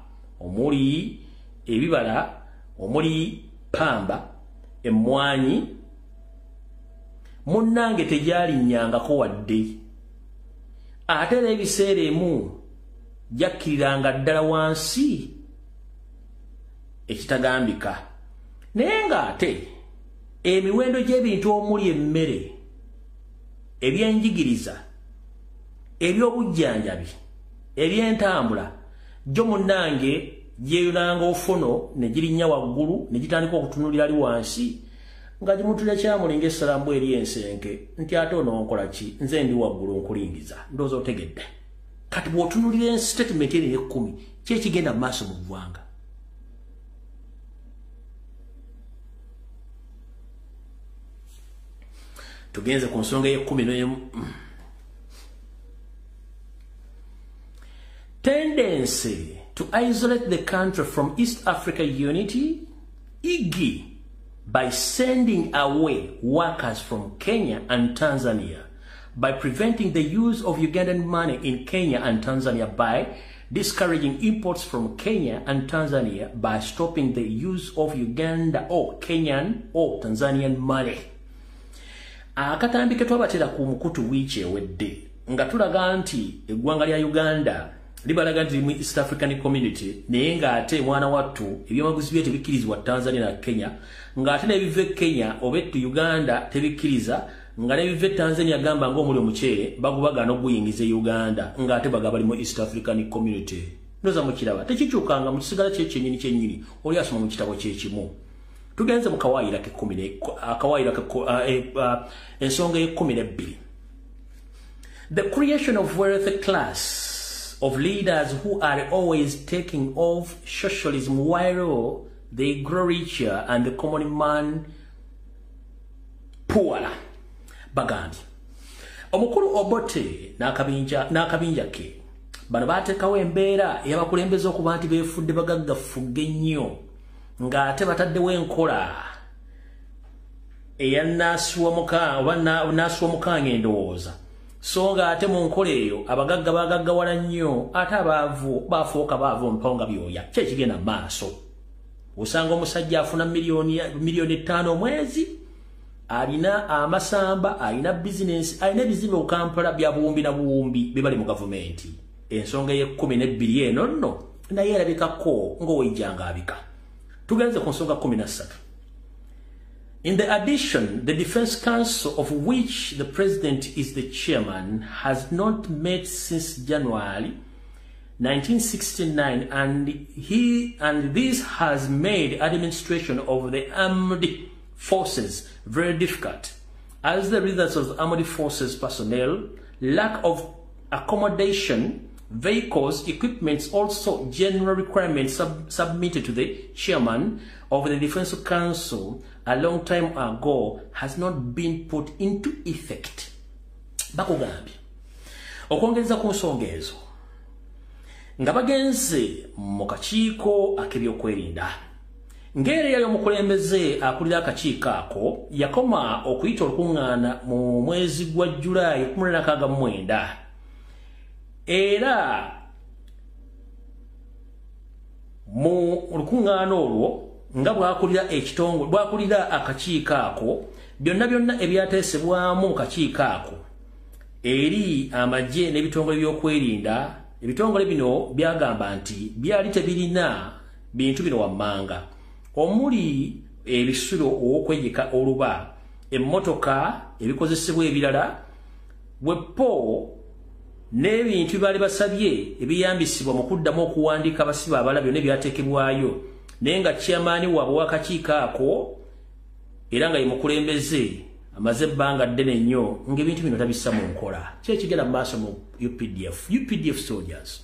[SPEAKER 1] omuli ebibala, omuli pamba, emmwanyi, munnange tegyalinnyangako wadde. Ate era ebiseera emu jakkiriranga ddala wansi ekitagambika. Naye ng'ate emiwendo gy'ebintu omuli emmere, ebyenjigiriza, Ebyobujjanjabi, ebyentambula, gyo munnange gyeyunanga ofuno ne girinnya waggulu ne gitandika okutunulira ali wansi nga gimutulira kyamulinga essalambu eri ensenke nti ate ononkola ki, nze ndi waggulu nkulingiza. Ndowooza otegedde. Kati bw'otunulira statement eri ey'ekkumi, ki ekigenda mu maaso mu ggwanga? Tugenze ku nsonga ey'ekkumi n'emu. Tendency to isolate the country from East Africa unity, e.g. by sending away workers from Kenya and Tanzania, by preventing the use of Ugandan money in Kenya and Tanzania, by discouraging imports from Kenya and Tanzania, by stopping the use of Uganda or Kenyan or Tanzanian money. Akatambi ke twabatera ku mukutu wiiki ewedde nga tulaga nti eggwanga lya Uganda libalaga nti mu East African Community, naye ng'ate mwana wattu ebyamaguzi bye tebikkirizibwa Tanzania na Kenya, ng'ate n'ebiva e Kenya oba ettu Uganda tebikkiriza, nga n'ebiva e Tanzania gamba ng'omuli omuceere bagubagaana okuguyingiza e Uganda, ng'ate bagaba bali mu East African Community. Ndowooza mukiraba tekikyukanga, mu kisigala kye kyennyini kyennyini, oli asoma mu kitabo kye kimu. Tugenze mu kawaayiro ak'ekkumi, akawaayiro ensonga ey'ekkumi n'ebbiri. The creation of wealth class of leaders who are always taking off socialism while they grow richer and the common man poorer. Bagambye omukulu Obote n'akabinja ke bano baateekawo embeera eyabakulembeza okuba nti beefudde bagagga ennyo, ng'ate bataddewo enkola eya naasuwa oba naasuwa mukanga endowooza. So ng'ate mu nkola eyo abagagga bagaggawala nnyo, ate abaavu bafuuka baavu mpawo nga byoya. Ki ekigenda mu maaso? Osanga omusajja afuna miliyoni 5 omwezi, alina amasamba, alina bizinensi, alina ebizimbe mu Kampala bya buwumbi na buwumbi bye bali mu gavumenti. Ensonga ey'ekkumi n'ebbiri eno nno naye erabikako ng'owejjanga abika. Tugenze ku nsonga 13. In the addition, the Defense Council, of which the President is the chairman, has not met since January 1969, and this has made administration of the armed forces very difficult, as the results of armed forces personnel, lack of accommodation, vehicles, equipment, also general requirements submitted to the chairman of the Defense Council a long time ago has not been put into effect. Bakugambye okwongereza ku nsonga ezo nga bagenze mu kakiiko ak'ebyokwerinda, ng'era yali omukulembeze akulira akakiiko ako yakoma okuyita olukuŋŋaana mu mwezi gwa Julaayi 1969, era mu lukuŋŋaana olwo nga bwakulira ekitongole, bwakulira akakiiko ako, byonna byonna ebyateesebwamu mu kakiiko ako eri amagye n'ebitongole by'okwerinda. Ebitongole bino byagamba nti byali tebirina bintu bino wammanga, omuli ebisulo ow'okwejjeka oluba, emmotoka, ebikozesebwa ebirala, bwepo n'ebintu baali basabye ebiyambisibwa mu kuddamu okuwandiika abasibe abalala byonna ebyateekebwayo, naye nga chairman waabwe w'akakiiko ako era nga ye mukulembeze amaze ebbanga ddene nnyo ng'ebintu bino tabissa mu nkola. Ki ekigenda mu maaso mu UPDF? UPDF soldiers,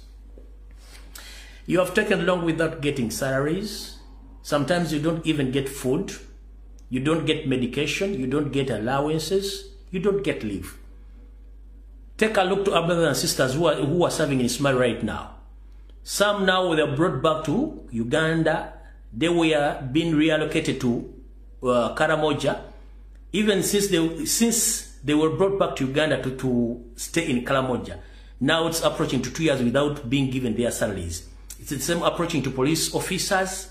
[SPEAKER 1] you have taken long without getting salaries. Sometimes you don't even get food, you don't get medication, you don't get allowances, you don't get leave. Take a look to our brothers and sisters who are serving in Ismail right now. Some now they are brought back to Uganda. They were being reallocated to Karamoja. Even since they were brought back to Uganda to stay in Karamoja, now it's approaching to 2 years without being given their salaries. It's the same approaching to police officers,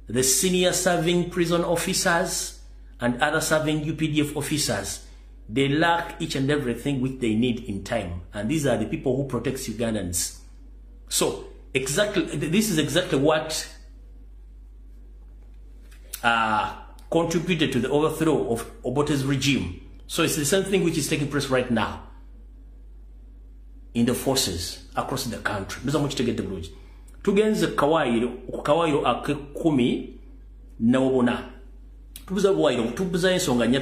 [SPEAKER 1] the senior serving prison officers, and other serving UPDF officers. They lack each and everything which they need in time. And these are the people who protect Ugandans. So, exactly, this is exactly what contributed to the overthrow of Obote's regime. So it's the same thing which is taking place right now. in the forces across the country. Mbiza mukitegedde bulungi. Tugenze kawaayiro ku kawaayiro ak'ekkumi n'obuna. Tubuza buwaayiro, tubuza ensonga nnya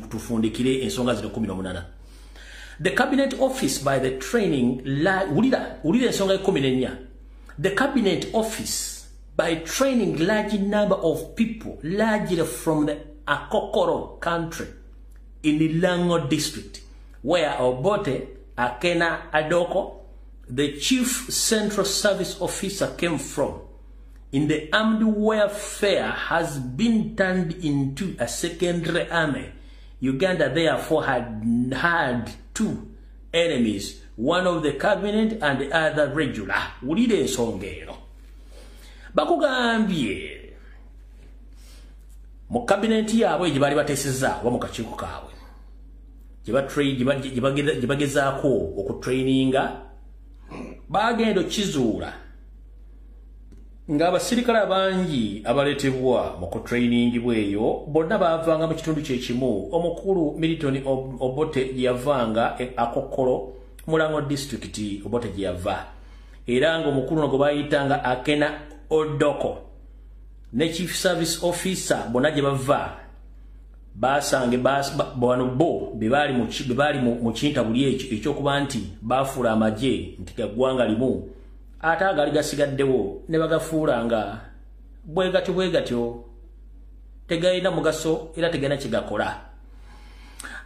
[SPEAKER 1] tufundikire ensonga zino 18. The cabinet office by the training wulira ensonga 14. The cabinet office by training large number of people largely from the Akokoro country in the Lango district, where Obote Akena Adoko, the chief central service officer, came from, in the armed warfare has been turned into a secondary army. Uganda therefore had two enemies, one of the cabinet and the other regular. Wulira ensonga eno. Bakugambye mu cabinet yaabwe gye baali bateesezza oba mu kakiiko kaabwe gye bagezaako okutraininga, bagenda okizuula ng'abasirikale abangi abaleetebwa mu kutrainingibwa eyo bonna baavanga mu kitundu kye kimu omukulu Milton Obote gye yavanga Akokoro mu Lango district. Obote gye yava, era ng'omukulu ono gwe bayitanga Akena Odoko ne chief service officer bonna gye bava basange bano bo be baali mu kintabuli ekyo ekyokuba nti baafuula amagye nti ga ggwanga limu, ate agaali gasigaddewo ne bagafuula nga bwe gatyo bwe gatyo tegalina mugaso era tegalina kye gakola.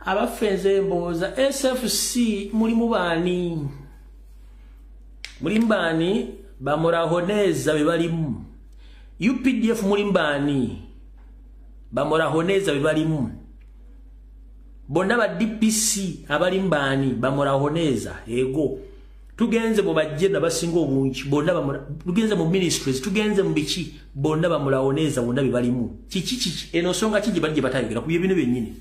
[SPEAKER 1] Abaffe nze mbooza SFC mulimu baani? Mulimu baani? Bamurahoneza be balimu. UPDF mulimu baani? Bamurahoneza be balimu. Bonna ba DPC abalimu baani? Bamurahoneza. Ego tugenze mu bajje nabasinga obungi bonna tugenze mu ministries, tugenze mu biki, bonna bamurahoneza bonna be balimu. Kiki kiki eno nsonga ki gye bali gye batayogera ku bino byennyini?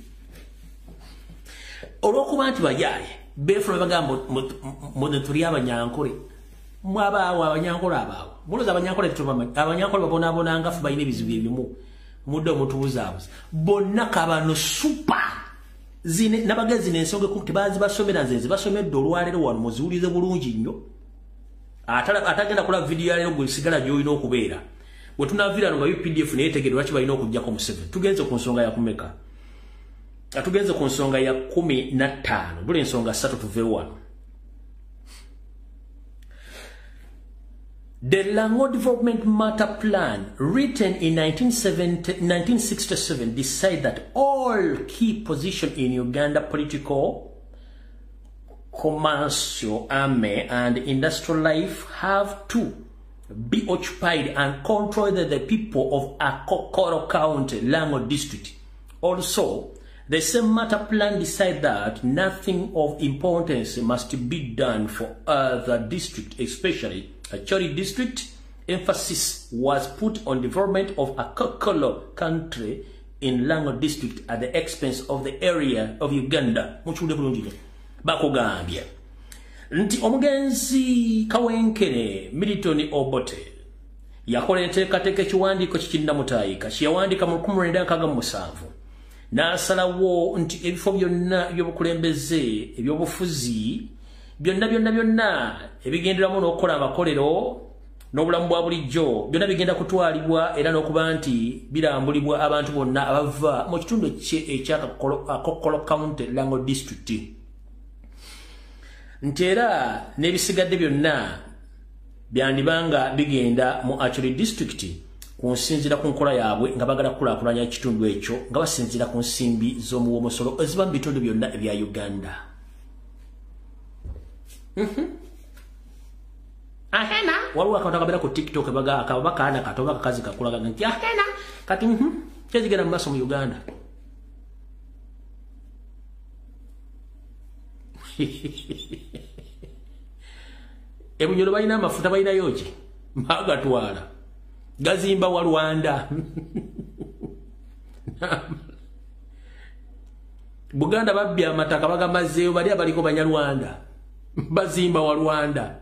[SPEAKER 1] Olw'okuba nti bayaye beefula bagamba mwe tuli abanyankole, mwabaawo abanyankole abaawo mulowooza abanyankole tetubamanyi? Abanyankole babonaabonanga ffe, balina ebizibu ebimu, mudde omutubuzabuza bonna kabano super zine nabagezi n'ensonga ekulu tebazibasomera. Nze nzibasomedde olwaleero wano, muziwulize bulungi nnyo. Atagenda kulaba vidiyo yaleero gwe sigala gy'olina okubeera bwe tunaaviira nga UPDF neyetegedde lwaki balina okuggyako Museveni. Tugenze ku nsonga ya kumeka? Tugenze ku nsonga ya 15. Buli ensonga 3 tuve wano. The Lango Development Matter Plan, written in 1967, decided that all key positions in Uganda political, commercial, army, and industrial life have to be occupied and controlled by the people of Akokoro County, Lango District. Also, the same matter plan decided that nothing of importance must be done for other districts, especially Acholi district. Emphasis was put on development of Akokoro country in Lango district at the expense of the area of Uganda. Muchule bulungi bakugambye nti omugenzi Kawenkene Milton Obote yakola enteekateeka ekiwandiiko kikinnamutaayika kye yawandiika mu 1967 n'asalawo nti ebifo byonna ebyobukulembeze, ebyobufuzi byonna byonna byonna ebigenderamu n'okukola amakolero n'obulamu bwa bulijjo byonna bigenda kutwalibwa era n'okuba nti birambulibwa abantu bonna abava mu kitundu ekya Akokoro County, Lango District, nti era n'ebisigadde byonna byandibanga bigenda mu Acholi District kunsinziira ku nkola yaabwe nga bagala kukulaakulanya ekitundu ekyo nga basinziira ku nsimbi z'omuwomusolo eziba mu bitundu byonna ebya Uganda. Ahena waliwo akantu akabeera ku TikTok baga akaba kaana kato oba kakazi kakulaga nti ahena kati kyekigenda mu maaso mu Uganda. Ebunyoro balina amafuta balinayo ki? Bagatwala gazimba wa Rwanda. Buganda babbye amataka bagamazeeyo bali abaliko Banyarwanda bazimba wa Rwanda.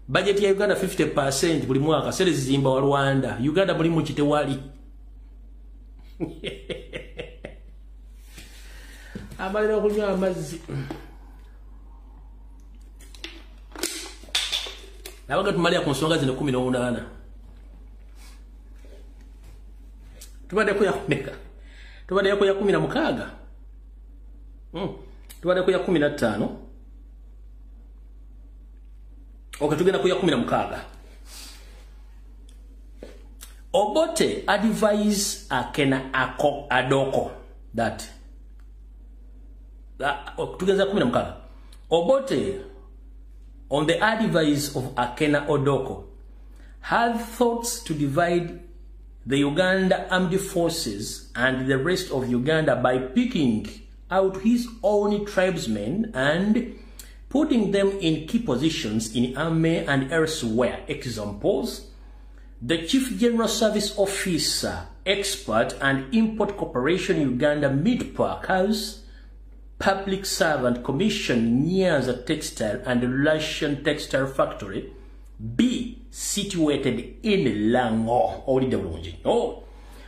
[SPEAKER 1] Budget ya Uganda 50% buli mwaka sente zizimba wa Rwanda. Uganda mulimu kitewali. Amalira okunywa amazzi. Nabaga tumalira ku nsonga zino 18. Tubadde ku ya kumeka. Tubadde ku ya 16. Tubadde ku ya 15. Okay, tugenda ku ya 16. Obote advise Akena Ako Adoko that tugenda 16. Obote, on the advice of Akena Odoko, had thoughts to divide the Uganda Armed Forces and the rest of Uganda by picking out his own tribesmen and putting them in key positions in army and elsewhere. Examples: the Chief General Service Officer, Export and Import Corporation Uganda Meat Park House, Public Servant Commission Nyanza Textile and Russian Textile Factory, be situated in Lango. Olidde bulungi. Oh,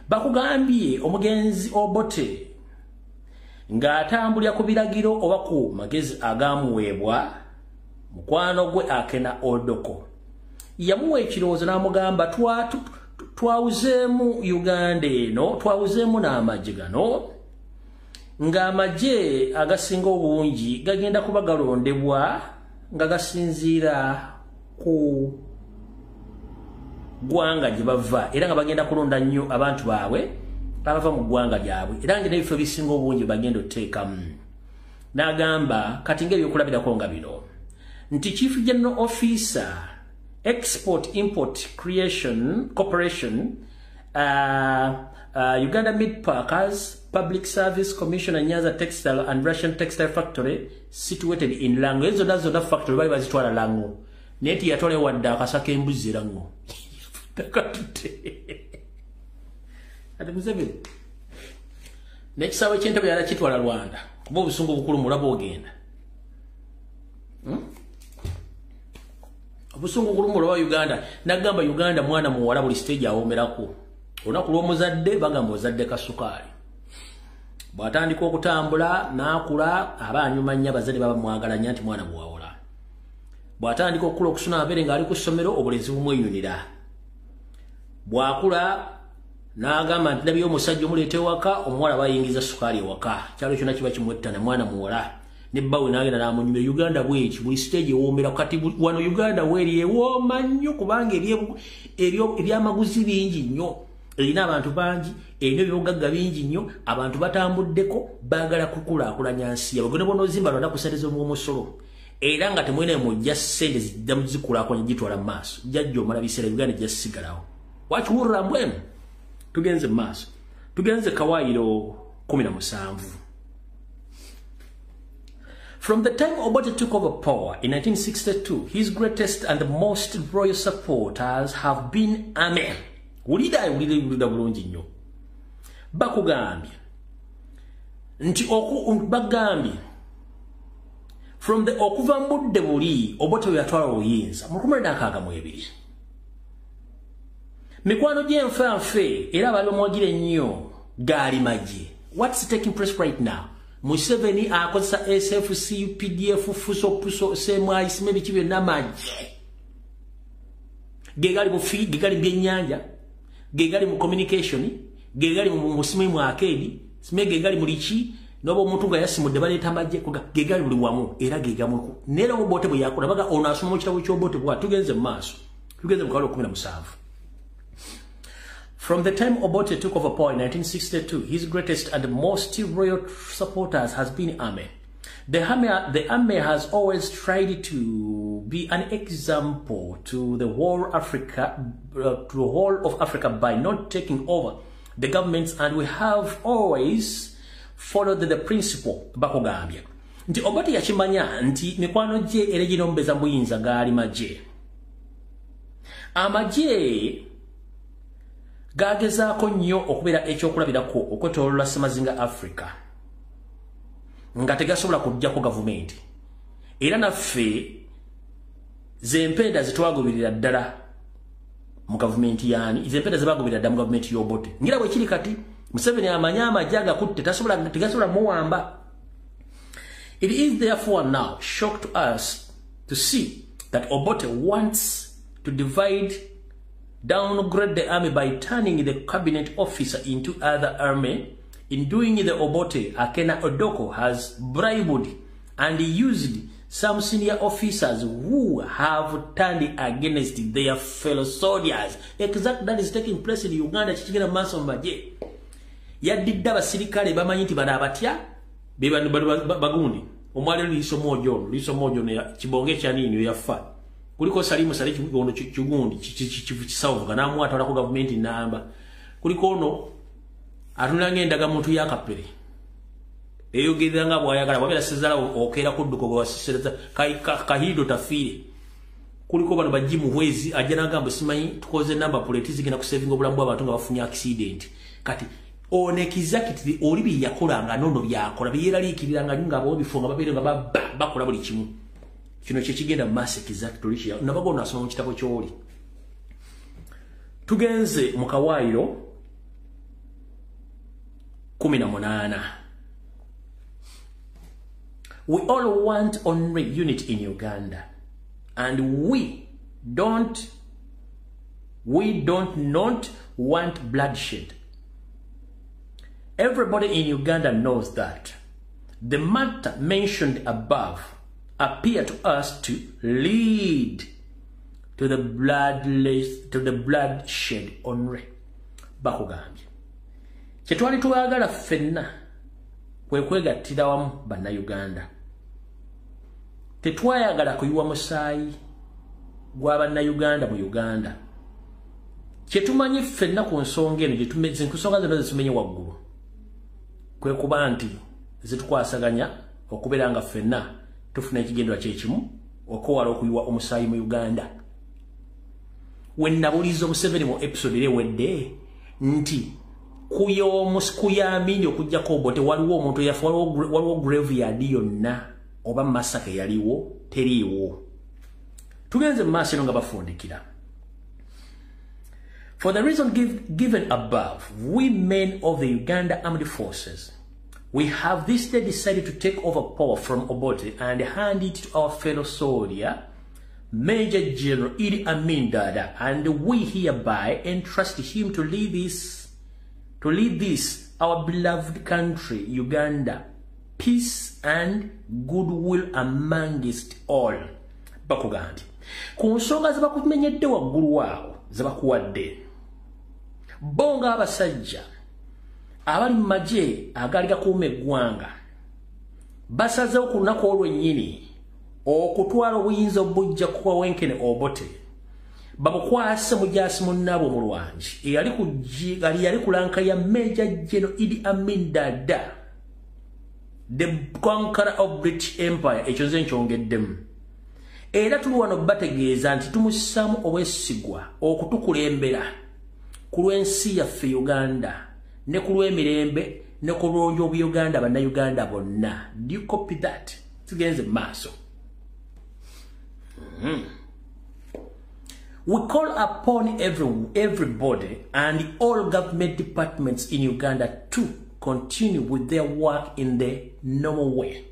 [SPEAKER 1] bakugambye omugenzi Obote ng'atambulira ku biragiro oba ku magezi agamuweebwa mukwano gwe Akena Odoko. Yamuwa ekirowoozo n'amugamba twawuzeemu Uganda eno, twawuzeemu n'amagye gano, ng'amagye agasinga obungi gagenda kuba galondebwa nga gasinziira ku ggwanga gye bava, era nga bagenda kulonda nnyo abantu baabwe abava mu ggwanga lyabwe, era nga n'ebifo ebisinga obungi bagenda oteekamu. N'agamba kati ng'ebyokulabirako nga bino nti Chief General Officer, Export Import Creation Corporation, Uganda Meat Packers, Public Service Commission and Nyanza Textile and Russian Textile Factory situated in Lango. Ezo nazo na factory bali bazitwala Lango. Neti yatwala wadde akasaka embuzi Lango. Ate Museveni n'ekisaawe ky'entebe yala kitwala Rwanda kuba obusungu bukulu mulaba ogenda. Obusungu bukulu mulaba Uganda. Nagamba Uganda mwana muwala buli stage awomerako. Olunaku lw'omuzadde bagamba ozadde kasukaali. Bw'atandika okutambula n'akula aba anyuma nnyo, abazadde baba mwagala nnyo nti mwana muwala. Bw'atandika okukula okusuna amabeere ng'ali ku ssomero obulenzi bumwenyunira. Bw'akula n'agamba nti ndabye omusajja omuleeta ewaka, omuwala bayingiza sukaali ewaka. Kyalo kyonna kiba kimwettana mwana muwala. Ne bbawe n'agenda n'amunyumira. Uganda bw'eti buli stage ewoomera. Kati wano Uganda weeri ewooma nnyo kubanga ebyamaguzi bingi nnyo. Erina abantu bangi, erina ebyobugagga bingi nnyo, abantu batambuddeko baagala kukulaakulanya nsi yaabwe. Gwe bw'onoozimba lwonna ku ssente z'omusolo, era nga temulina mujja ssente ziddamu zikulaakulanya gitwala mu maaso. Jjajja omala biseera Uganda ejja kusigalawo. Wakiwulira mbwenu? Tugenze mu maaso. Tugenze kawaayiro 17. From the time Obote took over power in 1962, his greatest and the most loyal supporters have been army. Wulira wulira bulungi nnyo. Bakugambye nti bagambye from the okuva mu budde buli Obote we yatwala obuyinza mu 1962. Mikwano gy'enfanfe era abaali bamuwagira ennyo gaali magye. What's taking place right now? Museveni akozesa SFC, UPDF, FUSO, PUSO, SMI, SME biki byonna magye. Gegali mu fi, gegali byennyanja, gegali mu communication, gegali mu simu mu arcade, sime gegali mu liki, noba omuntu nga yasimudde baleeta amagye gegali buli wamu era gegamu. Neera Obote bwe yakola baga ono asoma mu kitabo ky'Obote bwa tugenze mu maaso. Tugenze mu kawalo 17. From the time Obote took over power in 1962, his greatest and most loyal supporters has been army. The army has always tried to be an example to the whole Africa, to the whole of Africa by not taking over the governments, and we have always followed the principle. Bakugambye nti Obote yakimanya nti mikwano gye era ginombeza muyinza gaali magye. Amagye gagezaako nnyo okubeera ekyokulabirako okwetooloola Ssemazinga Africa nga tegasobola kuggyako gavumenti. Era naffe zempenda zetwagoberera ddala mu gavumenti yaani, zempenda zebagoberera ddala mu gavumenti y'Obote. Ngira bwe kiri kati Museveni amanye amagye agakutte tegasobola muwamba. It is therefore now shock to us to see that Obote wants to divide, downgrade the army by turning the cabinet officer into other army. In doing the Obote, Akena Odoko has bribed and used some senior officers who have turned against their fellow soldiers. Exactly that is taking place in Uganda. Kikigenda maaso mu magye. Yaddidde abasirikale bamanyi nti bano abatya be bano bagundi. Omwaliro Liiso Mojo, Liiso Mojo ne kibonge kya nini yafa. Kuliko Salimu Saleh ono kigundi kisawuvuga n'amwatwalako gavumenti namba. Kuliko ono atunula ng'endagamuntu ya Kapere. Eyogerera nga bw'ayagala bw'abeera Sezala okeera kudduka gwe Kahindo tafiire. Kuliko bano bajji Muhwezi ajja n'agamba simanyi tukoze number plate zigenda kusavinga obulamu bw'abantu nga bafunye accident. Kati ono exactly oli bye yakolanga nono byakola byeraliikirira nga nga b'obifo nga babeere nga bakola buli kimu. Kino kye kigenda mu maaso exactly nabaga ono asoma mu kitabo ky'oli. Tugenze mu kawaayiro 18. We all want only unity in Uganda, and we don't not want bloodshed. Everybody in Uganda knows that. The matter mentioned above appear to us to lead to the bloodshed only. Bakugambye. Kye twali twagala ffenna kwe kwegattira wamu bannayuganda. Tetwayagala kuyiwa musaayi gwa bannayuganda mu Uganda. Kye tumanyi ffenna ku nsonga eno ku nsonga zonna ze tumenye waggulu kwe kuba nti zitukwasaganya okubeera nga ffenna tufuna ekigendwa kyekimu okwewala okuyiwa omusaayi mu Uganda. We nabuliza Museveni mu episode ewedde nti kuyamini okujjako Obote waliwo omuntu eyafa, waliwo graveyard yonna oba masaka yaliwo teriiwo. Tugenze mu maaso eno nga bafundikira. For the reason given above, we men of the Uganda Armed Forces, we have this day decided to take over power from Obote and hand it to our fellow soldier, Major General Idi Amin Dada, and we hereby entrust him to lead this our beloved country, Uganda, peace and goodwill amongst all. Bakugambye. Ku nsonga ze bakumenyedde waggulu waawo ze bakuwadde, bo ng'abasajja abali mu magye agaali gakuuma eggwanga basazeewo ku lunaku olwennyini okutwala obuyinza obujja kuwa Wenkene Obote bamukwase mujaasi munnaabwe omulwangi eyali ku lanka ya Major General Idi Amin Dada, the conqueror of British Empire. Ekyo nze nkyongeddemu. Era tuli wano bategeeza nti tumussaamu obwesigwa okutukulembera ku lw'ensi yaffe Uganda ne ku lw'emirembe ne ku lw'obulungi obw'Uganda bannayuganda bonna. Do you copy that? Tugenze mu maaso. We call upon everybody and all government departments in Uganda to continue with their work in the normal way.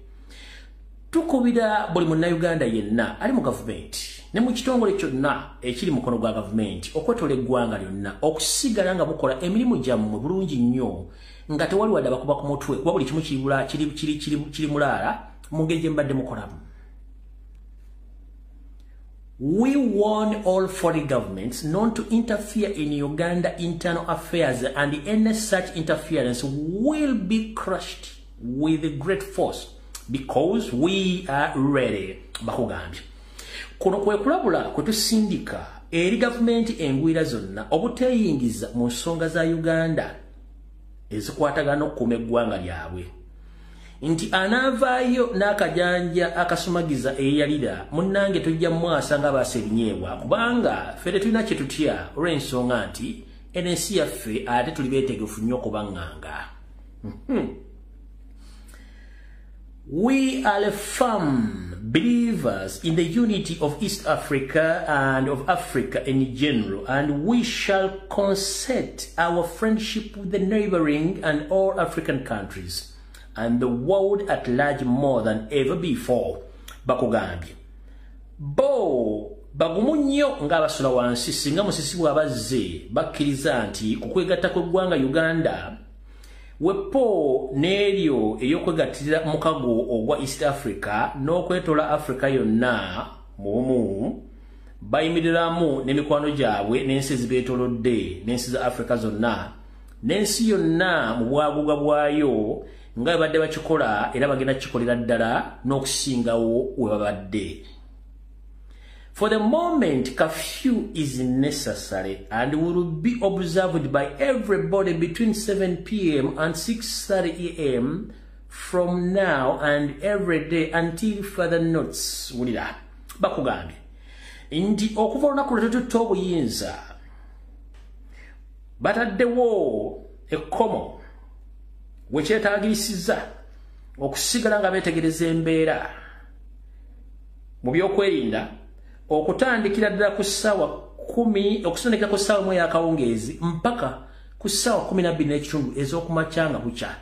[SPEAKER 1] Tukubira buli munnayuganda yenna ali mu gavumenti ne mu kitongole kyonna ekiri mukono gwa gavumenti okwetola eggwanga lyonna okusigala nga mukola emirimu gyammwe bulungi nnyo nga tewali wadde abakuba ku mutwe kuba buli kimu kiri mulaala mu ngeri gye mbadde mukolamu. We warn all foreign governments not to interfere in Uganda internal affairs, and any such interference will be crushed with great force because we are ready. Bakugambye. Kuno kwe kulabula kwe tusindika eri gavumenti engwira zonna obuteeyingiza mu nsonga za Uganda ezikwatagana okukuuma eggwanga lyabwe. Nti anaavaayo n'akajanja akasumagiza eyalira munnange tujja mwasa nga baasa ebinyeebwa kubanga ffe tetulina kye tutya olw'ensonga nti eno ensi yaffe ate tuli beetegefu nnyo okubaŋŋanga. We are firm believers in the unity of East Africa and of Africa in general, and we shall concert our friendship with the neighboring and all African countries and the world at large more than ever before. Bakugambye. Bo Bagumu nnyo ng'abasula wansi singa musisi bw'abazze bakkiriza nti ku kwegatta kw'eggwanga Uganda wepo n'eryo ery'okwegattira mukago ogwa East Africa n'okwetola Africa yonna mu bumu bayimiriramu n'emikwano gyabwe n'ensi ezibeetoolodde n'ensi za Africa zonna n'ensi yonna mu bwaguga bwayo nga bwe badde bakikola era bagenda kikolera ddala n'okusingawo we babadde. For the moment, curfew is necessary and will be observed by everybody between 7 p.m. and 6:30 a.m. from now and every day until further notice. Wulira bakugambye nti okuva olunaku lwe tututte obuyinza bataddewo ekkomo we kyetaagirisiza okusigala nga beetegereza embeera mu by'okwerinda okutandikira ddala ku ssaawa 10 okusondekera ku ssaawa 1 y'akawungeezi mpaka ku ssaawa 12:30 ez'okumakya nga bukya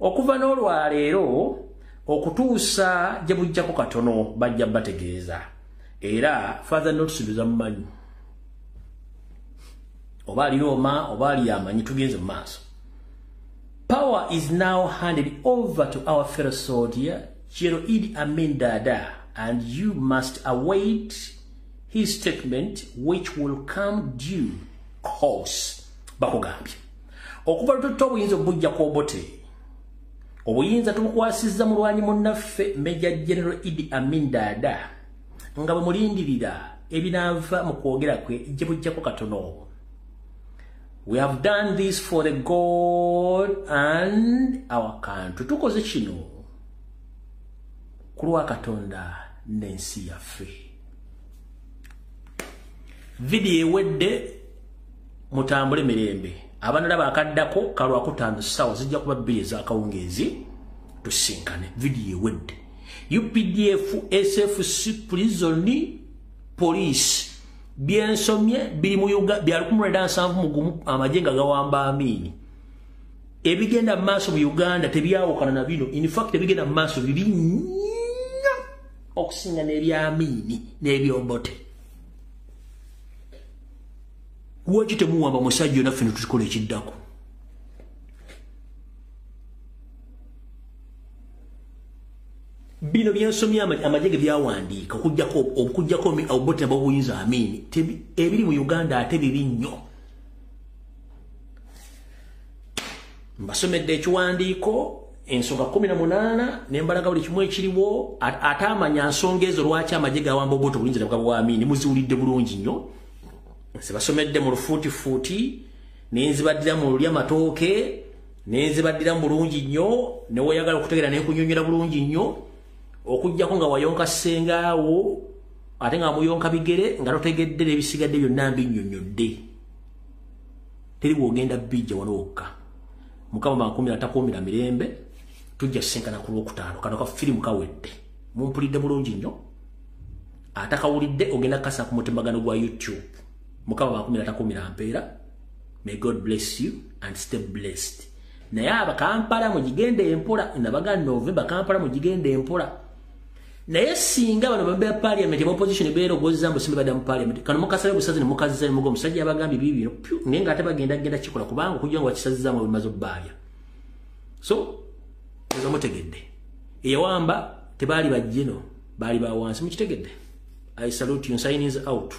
[SPEAKER 1] okuva n'olwaleero okutuusa gye bujjako katono bajja bategeeza. Era Father notice biza mumanyi oba alioma oba aliyamanyi tugenze mu maaso. Power is now handed over to our fellow soldier General Idi Amin Dada, and you must await his statement which will come due course. Bakugambye okuva lututta obuyinza obujja ku Obote, obuyinza tumukwasizza mulwanyi munnaffe Major General Idi Amin Dada nga bwe mulindirira ebinaava mu kwogera kwe gye bujjako katono. We have done this for the God and our country. Tukoze kino ku lwa Katonda n'ensi yaffe. Vidiyo ewedde, mutambule mirembe. Abanalaba akaddako kalwakutaano ssaawa zijja kuba 2 ez'akawungeezi tusinkane. Vidiyo ewedde. UPDF, SFC, prison, police byensomye biri mu Uganda bya 1971 amagye nga gawamba Amini. Ebigenda mu maaso mu Uganda tebyawukana na bino. In fact ebigenda mu maaso bibi nnyo okusinga n'ebya Amini n'eby'Obote. Lwaki temuwamba musajja naffe ne tukikola ekiddako? Bino byensomye amagye ge byawandiika okuggyako Obote n'abobuyinza Amini ebiri mu Uganda ate bibi nnyo. Mbasomedde ekiwandiiko ensonga 18 ne mbalaga buli kimu ekiriwo ate amanya nsonga ezo lwaki amagye gawamba Obote obuyinza ne bwa Amini muziwulidde bulungi nnyo. Nzibasomedde mu lufuutifuuti ne nzibaddira mu lulya matooke ne nzibaddira mu bulungi nnyo ne weeyagala okutegeera ne nkunyonnyola bulungi nnyo okuggyako nga wayonka ssengaawo ate nga muyonka bigere nga totegedde n'ebisigadde byonna mbinnyonnyodde. Teri bw'ogenda bijja wano wokka. Mukama bankuumira atakuumira mirembe, tujja ssinkana ku Lwokutaano. Kano ka firimu kawedde. Mumpulidde bulungi nnyo. Atakawulidde ogenda kukasa ku mutimbagano gwa YouTube. Mukama bankuumira atakuumira mpeera. May God bless you and stay blessed. Naye Abakampala mugigende empola, nabaga November Kampala mugigende empola. Naye singa bano babbe parliament opposition beerogozza mbu simba badda mu parliament. Kano mukasale busazi ne mukazza ne mugo omusajja abagambye bibi bino naye nga ate bagenda genda kikola kubanga okujja nga bakisazizaamu bimaze obbaabya. So ezo mutegedde. Eyawamba tebaali bajjino baali ba wansi mukitegedde. I salute you, signing out.